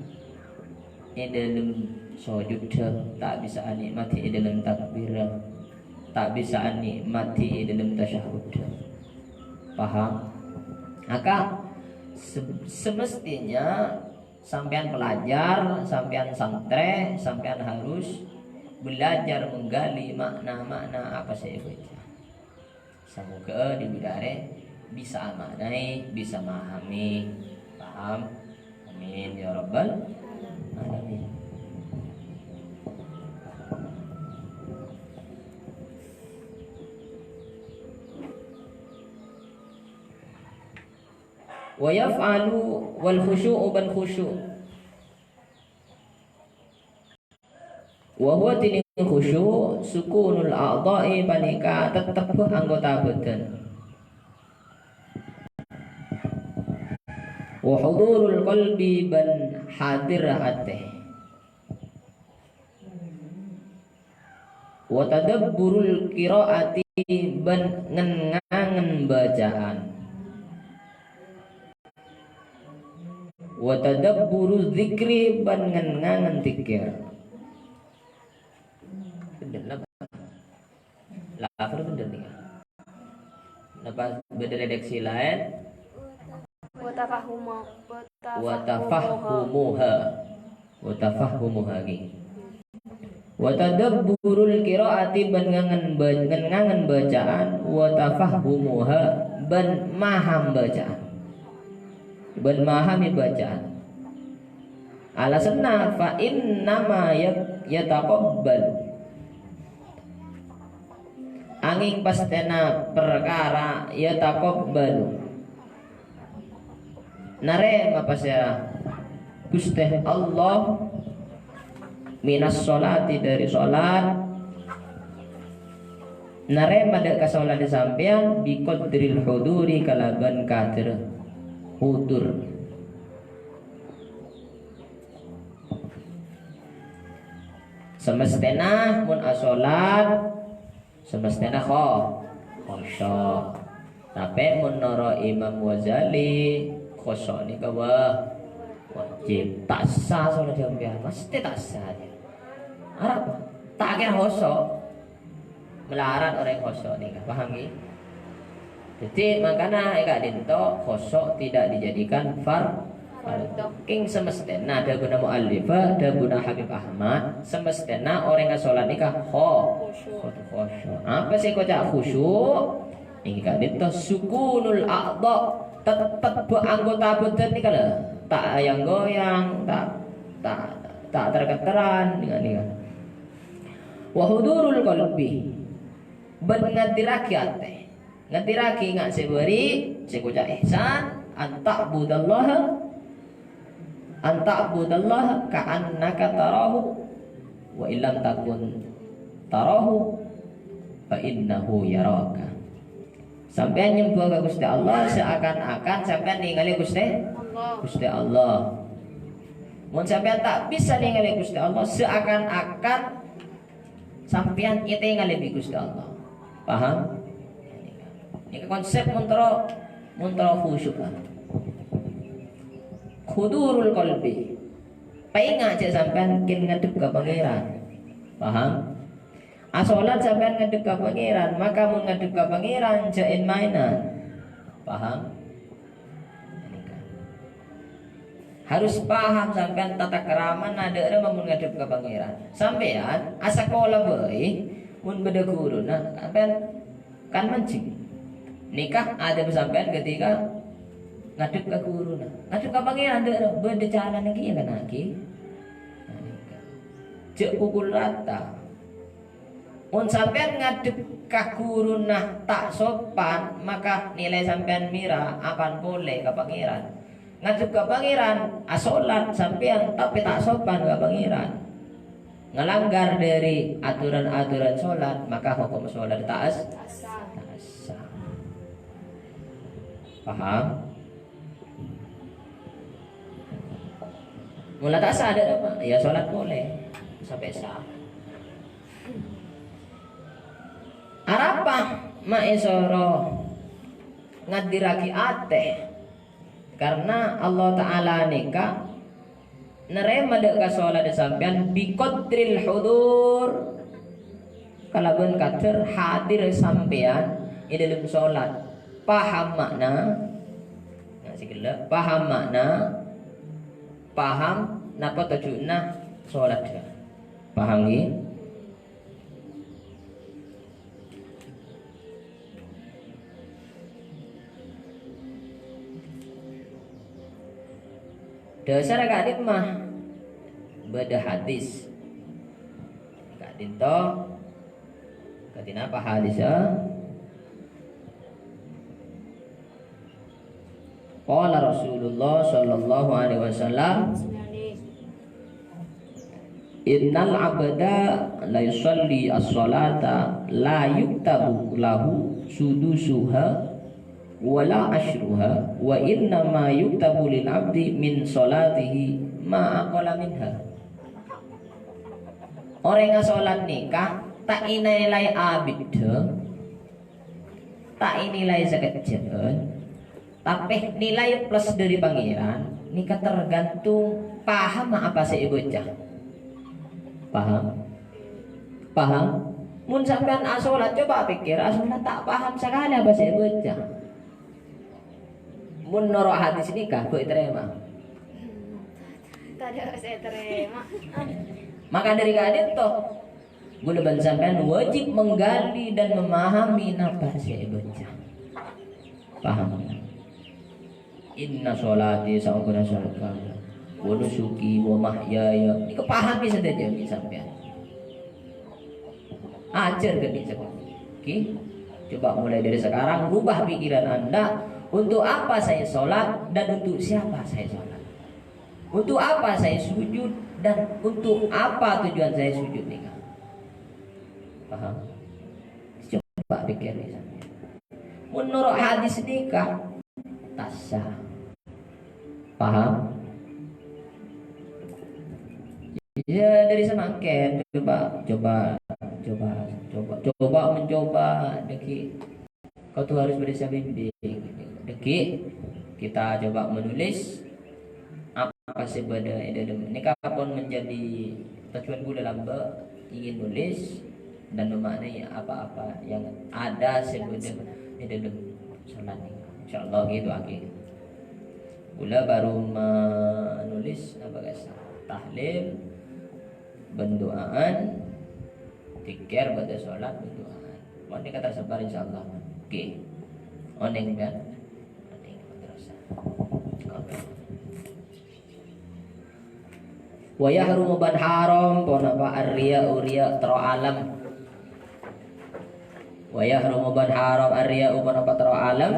è dâlem sojudda, ta' bisa anikmati è dâlem takbirra, ta' bisa anikmati è dâlem tasyahhudda. Paham? Maka se-, semestinya sampèyan pelajar, sampèyan santrè, sampèyan harus belajar menggali makna-makna apa sè èbâca. Samoga di bidare bisa amaknae, bisa mahami. Paham? Amin ya rabbal alamin. Wa yaf'alu wal khusyu'u bân khusyuk. Wa huwa, dhinèng khusyuk, sukunul a'dha'i, panèka tettebbhâ anggota bhâdhân. Wa hudurul qalbi, bân hadir atè. Wa tadabburul qira'ati, bân ngen-ngangen bacaan. Wa tadabburu dzikri, bân ngen-ngangen dzikir. Bhender napa? Lafal bhender nèka. Napa bâdâ redaksi laèn? Wa tafahuma-, wa tafahumuha. Wa tafahumuha. Wa tafahumuha, ngghi. Wa tadabburul qira'ati, bân ngangen ba-, ngen-ngangen bacaan, wa tafahumuha, bân maham bacaan. Bân mahami bacaan. Alasanna, fa innama ya-, yataqabbal. Angèng pastèna parkara yataqabbalu. Narèma pasèra Ghustè Allah minas sholati, dâri sholat. Narèma dâ' ka sholat sampèyan bi qadril huduri, kalabân kadâr hudur. Semestèna mon asholat, semestèna kho-, khosyo'. Tapè mon noro' Imam Ghazali, khosyo' nèka wa-, wajib. Ta' sah sholat sampèyan, mastè ta' sah. Arapa? Ta' kèra khosyo'. Malarat orèng khosyo' nèka, paham, ngghi? Dhâddhi, mangkana è ka'dinto khosyo' tidak dijadikan far-, fardu. Kèng semestèna, dhâbuna mu'allifah, dhâbuna Habib Ahmad, semestèna orèng asholat nèka kho-, khosyo'. Apa sè èkoca' khusyuk? Nèka ka'dinto sukunul a'dha, tettebbhâ anggota bhâdhân nèka lho, ta' goyang-goyang, ta', ta', ta' ter-ketteran, nèka, nèka. Wa hudurul qalbi, bân ngadirraghi atè. Ngadirraghi nga' sè bâri', sè èkoca' ihsan, an ta'budallaha "An ta'budallaha ka'annaka tarahu, wa illam takun tarahu, fa innahu yaraka." Sampèyan nyemba ka Ghustè Allah seakan-akan sampèyan nèngalè Ghustè, Allah. Ghustè Allah. Mon sampèyan ta' bisa nèngalè Ghustè Allah, seakan-akan sampèyan ètèngalè bi' Ghustè Allah. Paham? Nèka konsep mon terro, mon terro khusyuk, ah. Hudurul qalbi. Paènga' jhâ' sampèyan kèng ngadhep ka Pangèran. Paham? Asolat sampèyan ngadhep ka Pangèran, maka mon ngadhep ka Pangèran jhâ' èn-maènan. Paham? Nèka. Harus paham sampèyan tata kramana dhâ'râmma mon ngadhep ka Pangèran. Sampèyan asakola bhâi, mon bâdâ ghuruna, sampèyan kan manjheng. Nèka adhâb sampèyan ketika ngadhep ka ghuruna. Ngadhep ka Pangèran dhâ'râmma, bâdâ carana kèya kan, Aki? Nah, nèka. Jhâ' pukul rata. Mon sampèyan ngadhep ka ghuruna ta' sopan, maka nilai sampèyan mèra apan polè ka Pangèran. Ngadhep ka Pangèran, asolat sampèyan, tapè ta' sopan ka Pangèran. Ngalanggar dhâri aturan-aturan solat, maka hokom solat ta' as-, ta' sah. Paham? Mon la ta' sah, adhâ' apa? Ya, solat polè. Sampè' sah. Arapa ma' èsoro ngadirraghi atè? Karna Allah Ta'ala nèka narèma dhâ' ka solat sampèyan bi qadril hudur, kalabân kadhâr hadir sampèyan è dhâlem solat. Paham ma'na? Nah, sè ghellâ', paham ma'na? Paham napa tojjhuna solat? Paham, ghi? Dhâsarra ka'dimma bâdâ hadis. Ka'dinto, ka'dinto apa hadisnya? Qala Rasulullah sallallahu alaihi wasallam, "Innal abda la yusalli as-salata la yuktabu lahu sudusuha wala asyruha, wa innama yuktabu lil abdi min salatihi ma aqalla minha." Orèng asolat nèka ta' ènilai abiddhâ, ta' ènilai sakejjhâ'ân, tapè nilai plus dhâri Pangèran nèka tergantung paham apa sè èbâca. Paham? Paham? Mon sampèyan asolat, coba pèkkèr, asolat ta' paham sakalè apa sè èbâca. Mon noro' hadis nèka, bhâi tarèma. Tadâ' sè tarèma. Maka dhâri ka'dinto, kaulâ bân sampèyan wajib menggali dan memahami napa sè èbâca. Paham? "Inna sholati," saongghuna sholat kaulâ, "wa nusuki, wa mahyaya." Nèka pahami sadhâjâ bi' sampèyan. Ajhâr ghâni' sakonè'. Oke? Coba mulai dari sekarang, rubah pikiran Anda. Untuk apa saya sholat dan untuk siapa saya sholat? Untuk apa saya sujud dan untuk apa tujuan saya sujud nèka? Paham? Coba pikir nih, sampèyan. Menurut hadis nèka, ta' sah. Paham? Ya, dari samangkèn, coba, coba, coba, coba, coba mencoba, dâgghi'. Kau tuh harus bisa bimbing. Dâgghi', kita coba menulis apa sè bâdâ è dhâlem. Nèka pon menjadi tujuan kaulâ lambâ', ingin nulis dan memaknai apa-apa yang ada sè bâdâ è dhâlem sholat nèka. Insyaallah gitu, oke. Kaulâ baru menulis apa, guys? Tahlil, bân du'aan, dzikir bâdâ sholat, bân du'aan. Mon nèka tersebar, insyaallah. Oke. Onèng, kan? Onèng, terus. Wa yahrumu, bân haram ponapa ar-riya'u, riya', terro alam. Wa yahrumu, bân haram ar-riya'u ponapa terro alam.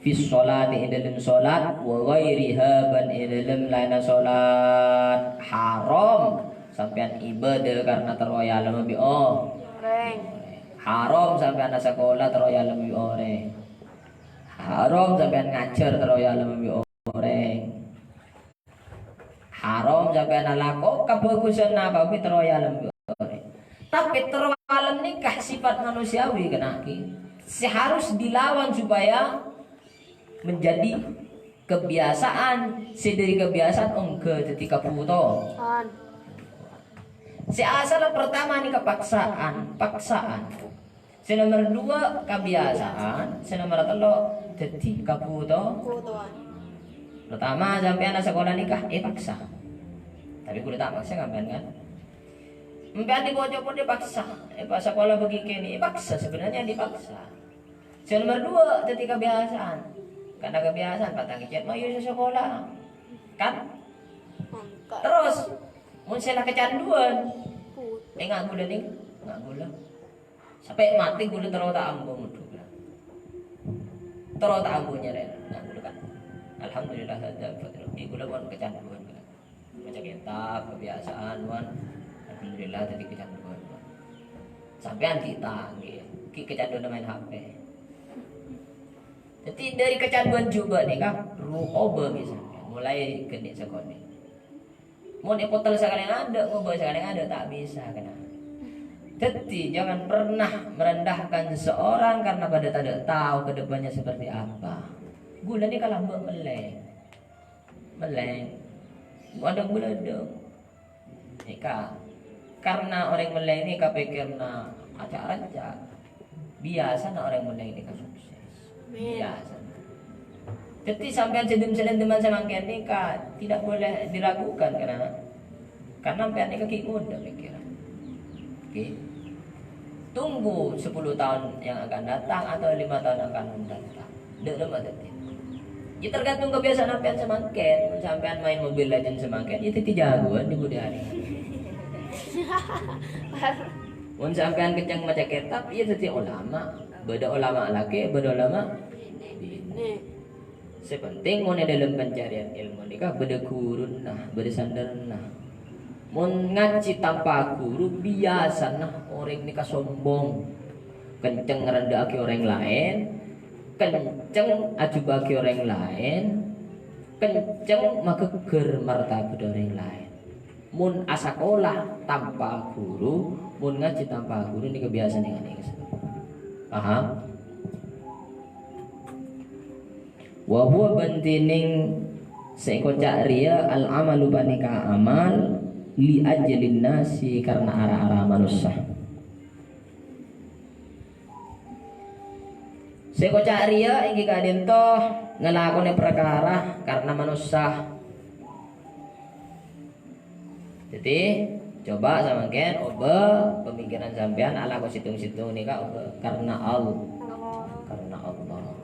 fis sholati, è dâlem sholat, wa ghairiha, bân è dâlem laènna sholat. Haram sampèyan ibadah karena terro èalem bi' o-, orèng. Haram sampèyan asakola terro èalem bi' orèng. Haram sampèyan ngajhâr terro èalem bi' orèng. Haram sampèyan alako kabhâghusân apa bi' terro èalem bi' orèng. Tapè terro èalem nèka sifat manusiawi kèna, Ki. Sè harus dilawan supaya menjadi kebiasaan, sè dâri kebiasaan ongghâ dâddhi kabhuto. An. Sè asalla pertama nèka paksaan, paksaan. Sè nomer dua, kebiasaan. Sè nomer tello', dâddhi kabhuto-. Kabhutowan. Pertama, sampèyan asakola nèka èpaksa. Tapè kaulâ ta' maksa sampèyan, kan? Sampèyan dhi-, bocah pon èpaksa. Èpa-, sakola bâgi kènè', èpaksa, sebenarnya dipaksa. Sè nomer dua, dâddhi kebiasaan. Karena kebiasaan, patang kècèt mayu sè sakola. Kan? Mangka. Terros, mon sè la kecanduan, Put-. Enga' kaulâ, nèng, enga' kaulâ. Sampè' matè kaulâ terro ta' ambu modhu, kan. Terro ta' ambu nyarè, enga' kaulâ, kan. Alhamdulillah, hadza fadl. È, kaulâ pon kecanduan, kan. Maca kitab, kebiasaan, wan. Alhamdulillah, dâddhi kecanduan, wan. Sampèyan ghi' ta', ghi', ghi' kecanduan maèn H P. Dâddhi, dâri kecanduan jhubâ' nèka, ru-, obâ bisa. Mulai kènè' sakonè'. Mon èpotel sakalè ngadâ', ngobâ sakalè ngadâ', ta' bisa kèna. Dâddhi, jangan pernah merendahkan seseorang karena pada tidak tahu ke depannya seperti apa. Kaulâ nèka lambâ' mellèng. Mellèng. Adâ' bulâ adâ'. Nèka. Karena orèng mellèng nèka pèkkèrna aca'-ranca'. Biyasana orèng mellèng nèka sukses. Amin. Biyasana. Dâddhi sampèyan sè dem-, sè dem-, deman samangkèn nèka tidak boleh diragukan, karena, karena sampèyan nèka ghi' ngodâ pèkkèran. Oke. Tunggu sepuluh tahun yang akan datang atau lima tahun akan datang. Dâ' remma dâddhi. Ya, tergantung kebiasaan sampèyan samangkèn. Mon sampèyan main Mobile Legends samangkèn, ya dâddhi jagoan dhi budhi arè. Mon sampèyan kenceng maca kitab, ya dâddhi ulama. Bâdâ ulama lakè', bâdâ ulama binè'. Sè penting mon è dâlem pancarian èlmo nèka bâdâ ghuruna, bâdâ sandhârânna. Mon ngajhi tanpa ghuru, biyasana orèng nèka sombong. Kenceng ngrendhâ'aghi orèng laèn, kenceng ajhubâ'aghi orèng laèn, kenceng maghegghâr martabhât orèng laèn. Mon asakola tanpa ghuru, mon ngajhi tanpa ghuru, nèka biyasana nga-, nèka. Paham? Wa huwa, bân dhinèng sè èkoca' rèya, al-amalu, panèka amal, li ajlin nasi, karna ra-ara manossa. Sè èkoca' rèya èngghi ka'dinto ngalakonè parkara karna manossa. Dâddhi, coba samangkèn obâ pamikiran sampèyan alako sèttong-sèttong nèka obâ karna All-, karna Allah.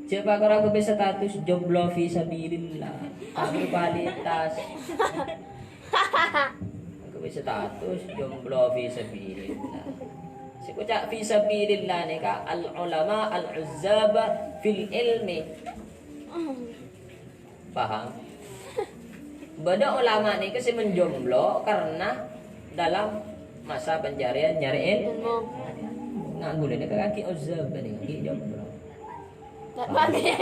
Jhâ' pakara aghâbây status jomblo fi sabilillah. Tanpa kualitas. Aghâbây status jomblo fi sabilillah. Sè èkoca' fi sabilillah nèka al-ulama al-uzzaba fil ilmi. Paham? Bâdâ ulama nèka sè menjomblo karena dalam masa pencarian nyarè èl-, Ilmu. Nga' kaulâ nèka kakè uzzaba nèka, kakè jomblo. Tak balik.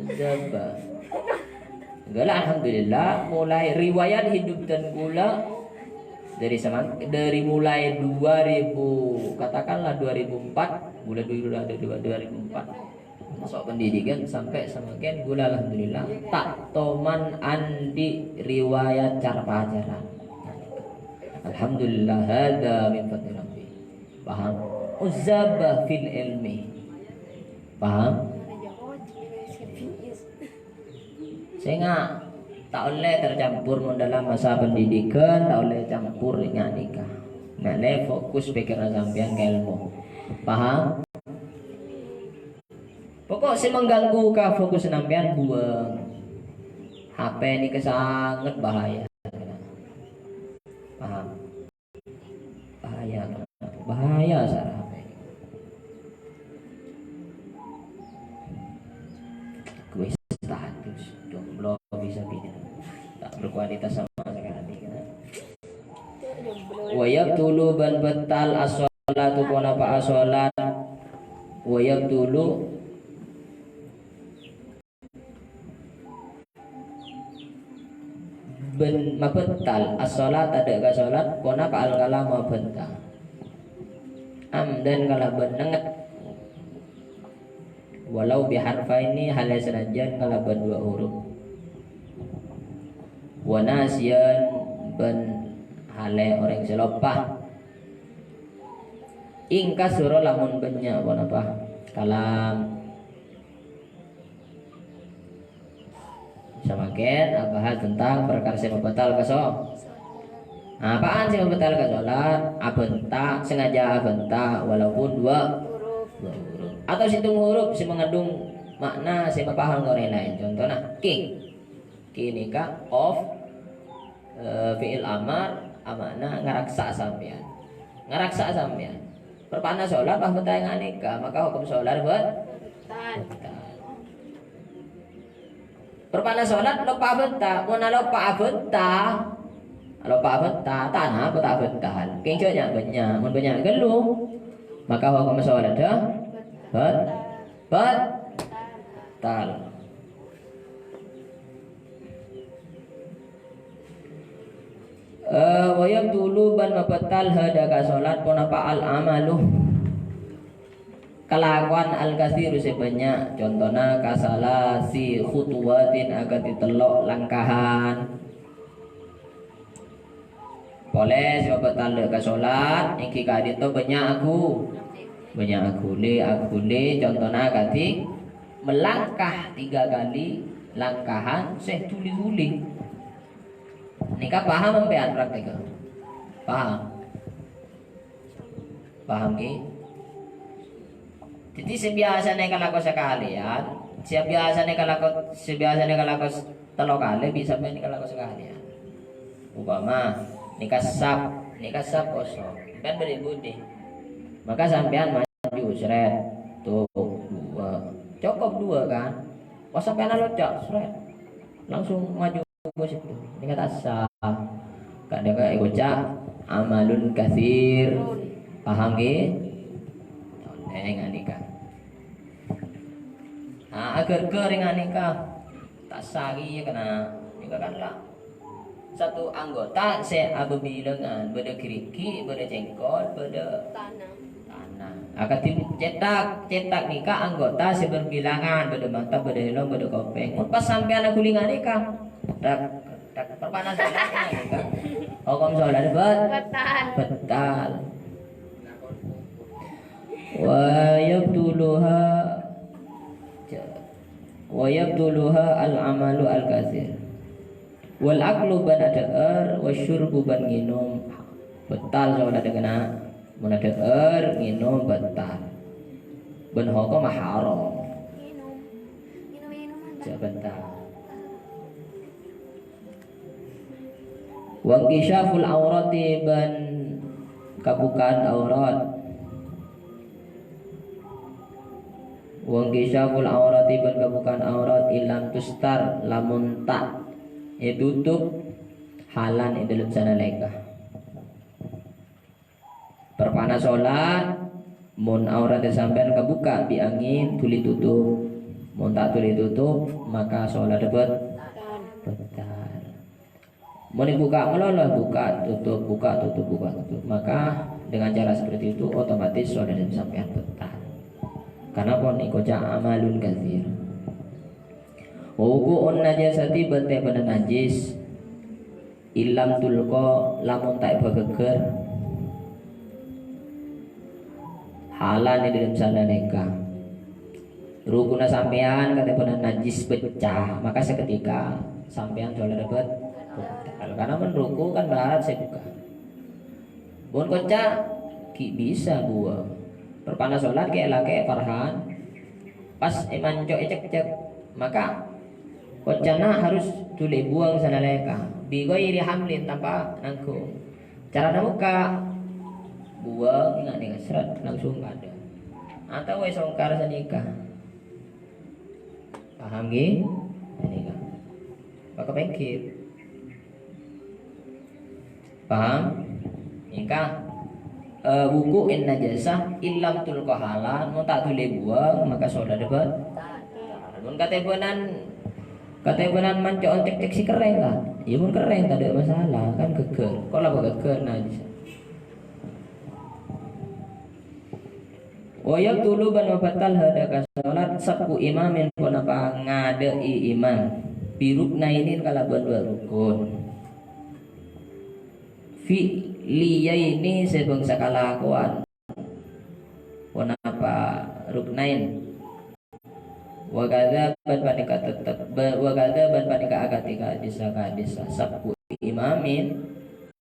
Uzzaba. Enggak lah, alhamdulillah, mulai riwayat hidup dan kaulâ dâri semang-, dâri mulai dua ribu, katakanlah dua ribu empat, kaulâ dulu ada dua, dua ribu empat. Masuk pendidikan sampai samangkèn kaulâ alhamdulillah ta' toman andi' riwayat car-pacaran. Alhamdulillah, hadza min fadli Rabbi. Paham? Uzzaba fil ilmi. Paham? Sènga' ta' ollè tercampur mon dalam masa pendidikan, ta' ollè campur nga' nèka. Mèlè fokus pikiran sampèyan ka èlmo. Paham? Pokok sè mengganggu ka fokus sampèyan buwâng. H P nèka sanget bahaya. Paham? Bahaya. Bahaya. yabtulu bân bhâtal as-sholatu ponapa as-sholat. Wa yabtulu bân mabhâtal as-sholata dhâ' ka sholat ponapa al-kalamu abhânta. Amdan kalabân nengnget. Walau biharfaini halè sanajjân kalabân duwâ' huruf. Wa nasiyan bân halè orèng sè loppa. In kasura lamon bânnya' ponapa kalam. Samangkèn abahas tentang parkara sè mabhâtal ka so-, apaan sè mabhâtal ka sholat? Abhânta, sengaja abhânta, walaupun dua, dua huruf. Atau sèttong huruf sè mangandung makna sè mapaham ka orèng laèn. Contona, ki. Ki nèka of, eh, fi'il amar, amana ngaraksa sampèyan. Ngaraksa sampèyan. Parpa'na sholat, pas bhâta ènga' nèka, maka hokom sholat bhât-, bhâtal. Parpa'na sholat, loppa abhânta. Mon aloppa abhânta, aloppa abhânta, ta' napa ta' bhâtal. Kèng jhâ' nya'-bânnya'. Mon bânnya' ghâllu, maka hokom sholat, ha? Bhât-, bhât-, tal. Eh, wa yabtulu bân mabhâtal ha dhâ' ka sholat ponapa al-amalu. Kalakowan al-katsiru sè bânnya', contona kasalasi khutuwatin akadhi tello' langkahan. Polè sè mabhâtal dhâ' ka sholat, èngghi ka'dinto bânnya' aghu-, bânnya' aghuli, aghuli, contona akadhi melangkah tiga kali langkahan sè dhuli-dhuli. Nèka paham sampèyan praktek? Paham? Paham, ghi? Dhâddhi, sè biyasana èkalako sakalèyan, sè biyasana èkalako, sè biyasana èkalako s-, tello kalè, bi' sampèyan èkalako sakalèyan. Upama, nèka sap, nèka sap kosong. Sampèyan bâdâ è budi? Maka sampèyan maju, sret. Tuh, dua. Cukup dua, kan? Pas sampèyan aloca', sret. Langsung maju. Nèka ta' sah. Kadhâng èkoca' amalun katsir. Paham, ghi? Tolè ènga' nèka. Ah, aghâr-ghâr ènga' nèka. Ta' sah, ghi, ya, kèna. Nèka kan la satu anggota sè abâbilângan, bâdâ ghârighi', bâdâ cèngkol, bâdâ tana. Tana. Akadhi cètak, cètak nèka anggota sè berbilangan, bâdâ mata, bâdâ èlong, bâdâ kopèng. Mon pas sampèyan aghuli ènga' nèka, tak, tak, perpanas. Hokom sholat bhât-, bhâtal. Bhâtal. Wa yabtuluha, wa yabtuluha al-amalu al-katsir. Wal aklu bân adhâ'âr, wasyurbu bân ngènom. Bhâtal sholat kèna. Mon adhâ'âr, ngènom bhâtal. Bân hokomma haram. Jhâ' bhâtal. Wa inkisyaful aurati bân kabuka'an aurat. Wa inkisyaful aurati bân kabuka'an aurat illam tustar, lamon ta' ètutup halan è dâlem sanalèka. Parpa'na sholat, mon auratta sampèyan kabuka' bi' angèn, dhuli tutup. Mon ta' dhuli tutup, maka sholatta bhât-, bhâtal. Mon èbuka' malolo, buka', tutup, buka', tutup, buka', tutup, maka dengan cara seperti itu otomatis sholat sampèyan bhâtal. Karena pon èkoca' amalun katsir. Wa wuqu'un najasati bân tèbâna najis. Illam tulqa, lamon ta' èbâghâghâr. Halan è dâlem sanalèka. Ruku'na sampèyan katèbâna najis pecah, maka seketika sampèyan sholatta bhât-, bhâtal. Karena mon ruku' kan malarat sè buka'. Mon koca' ghi' bisa buwâng. Parpa'na sholat kè lakè Farhan. Pas èmanco' ècekcek, maka koca'na harus dhuli buwâng sanalèka. Bi ghairi hamlin, tanpa nangghung. Carana buka', buwâng, ènga' nèka srèt, langsung adâ'. Atabâ èsongkar sanèka. Paham, ghi? Nèka. Maka pèngghir. Paham? Nèka, eh, wuqu'in najasah illam tulqa halan, mon ta' dhuli buwâng, maka sholat bâ-, mon katèbânan, katèbânan manco'on cèk-cèk sè kerrèng, ta'? Iyâ, mon kerrèng, tadâ' masalah, kan ghâggâr. Kok la ghâggâr najasah? Wa yabtulu bân mabâtal hadâ ka sholat sabqu imamin ponapa ngadâ'i imam. Biruknainin kalabân dua rukun. Fi'liyaini sè bângsa kalakowan. Ponapa ruknain? Wa kadza bân panèka teptep, ba-, wa kadza bân panèka akadhi ka hadis-hadis sabqu imamin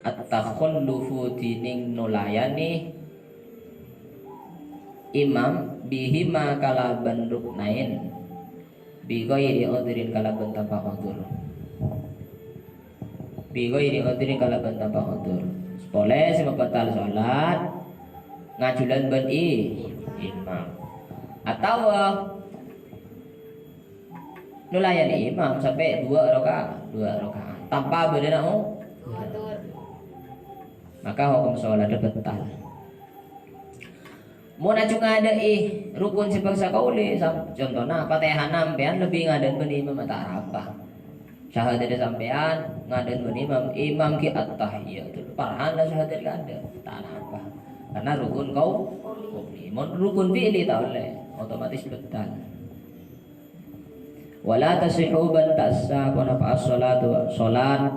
at-takhallufu dhinèng nolayanè imam bihima kalabân ruknain bi ghairi udhrin kalabân tanpa udhur. Bi ghairi udhrin kalabân tanpa udhur. Polè sè mabâtal sholat ngajhulan bân i-, imam. Atawa nolayanè imam sampè' dua raka-, dua rakaat. Tanpa bâdâna u-, maka hokom sholat bâtal. Mon ajhu ngadâ'i rukun sè bângsa kaulâ, sam-, contona, Fatihana sampèyan lebbi ngadâ'ân bân imam ta' arapa. Syahadat sampèyan ngadâ'ân bân imam, imam ghi' at-tahiyatul. Parhana syahadat kandâ', ta' arapa. Karena rukun kau-, kauli. Mon rukun fi'li ta' ollè, otomatis bâtal. Wala tasihhu bân ta' sah ponapa as-sholatu, sholat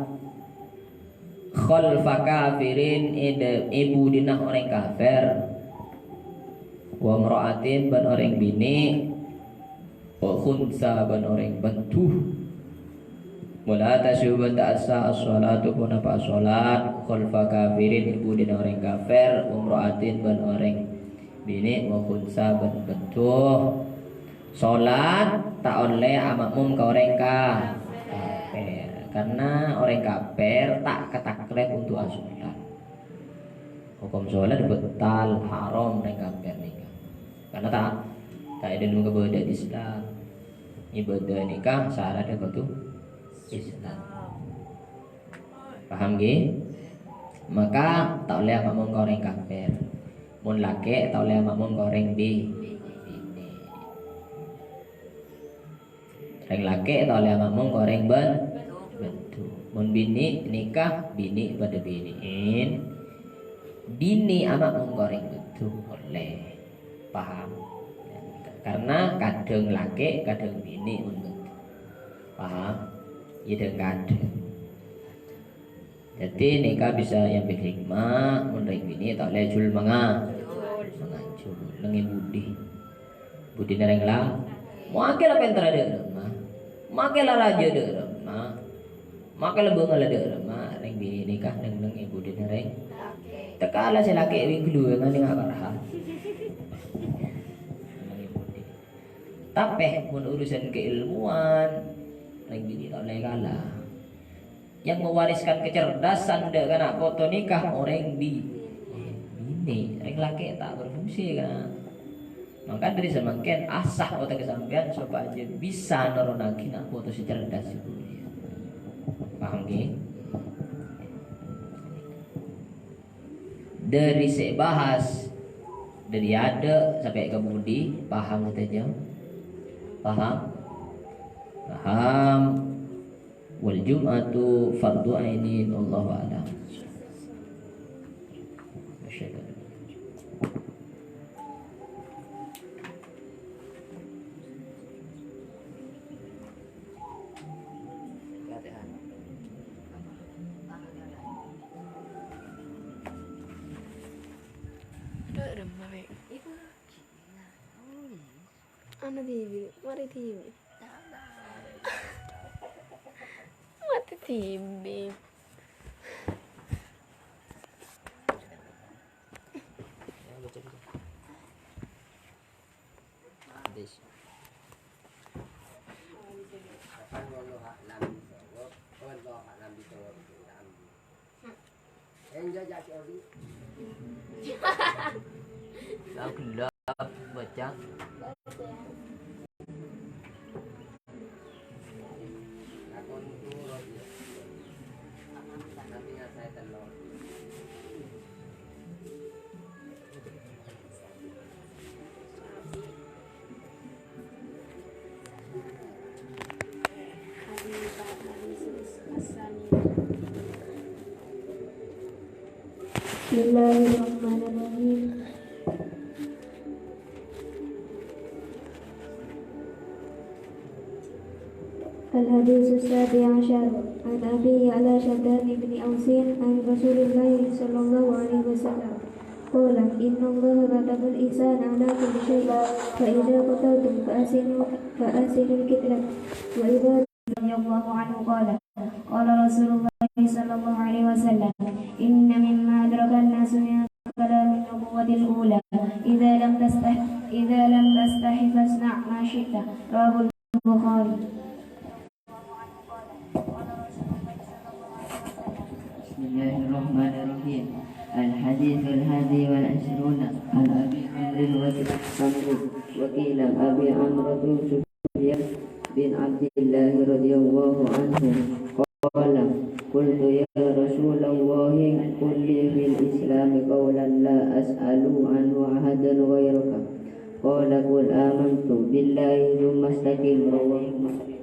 khalfa kafirin, è dâ-, è budina orèng kafir. Wa imra'atin bân orèng binè'. Wa khunsa bân orèng bâdhu. Wala tasihhu bân ta' sah as-sholatu ponapa sholat khalfa kafirin, è budina orèng kafir. Wa imra'atin bân orèng binè'. Wa khunsa bân bâdhu. Sholat ta' ollè amakmum ka orèng ka-, kafir. Karena orèng kafir ta' kataklif untuk asholat. Hokom sholat bâtal, haram orèng kafir nèka. Karena ta', ta' è dâlem kabâdâ'ân Islam. Ibadah nèka syaratnya kudu Islam. Paham, ngghi? Maka ta' ollè amakmum ka orèng kafir. Mon lakè' ta' ollè amakmum ka orèng bi-, binè'. Rèng lakè' ta' ollè amakmum ka orèng bân-, bâdhu. Mon binè' nèka, binè' padâ binè'èn. Binè' amakmum ka orèng bâdhu, ollè. Paham? Karena kadhâng lakè', kadhâng binè' mon bâdhu. Paham? Iyâ, dhâng-kadhâng. Dhâddhi nèka bisa nyambi hikmah, mon rèng binè' ta' ollè jhul manga-, mangajhul. Neng è budi? Budina rèng la-, makè la pènterra dâ' remma. Makè la rajâ dâ' remma. Makè la bângalla dâ' remma. Rèng binè' nèka neng-enneng è budina rèng. Tekka la sè lakè' bi' ghâllu nganè ngapara. Neng è budi? Tapè, mon urusan keilmuan, rèng binè' ta' ollè kala. Yang mewariskan kecerdasan dâ' kana' poto nèka orèng bi-, binè', rèng lakè' ta' berfungsi, kan. Maka dâri samangkèn asah otak sampèyan sopajâ bisa noronaghi na' poto sè cerdas iku. Paham, ghi? Dâri sè bahas dâri adâ' sampè' ka budi, paham, ghi, jhâ? Paham? Paham. Wal jum'atu fardhu ainin, wallahu a'lam. Ana T V, mari T V. Mati T V. Lah gelap baca. بسم الله الرحمن الرحيم. الحديث السابع عشر، عن أبي يعلى شداد بن أوس عن رسول الله صلى الله عليه وسلم قال: إن الله كتب الإحسان على كل شيء، فإذا قتلتم فأحسنوا، فأحسنوا القتلة، وإذا رضي الله عنه قال: قال رسول الله صلى الله عليه وسلم: إن مما أدرك الناس من كلام النبوة الأولى: إذا لم تستح-، إذا لم تستحي فاصنع ما شئت. رواه البخاري. بسم الله الرحمن الرحيم. الحديث الحادي والعشرون، عن أبي عمرو وكيل، وكيل أبي عمرو بن سفيان بن عبد الله رضي الله عنه قال: قلت: يا رسول الله، قل لي في الإسلام قولا لا أسأل عنه أحدا غيرك. قال: قل آمنت بالله ثم استقم. رواه مسلم.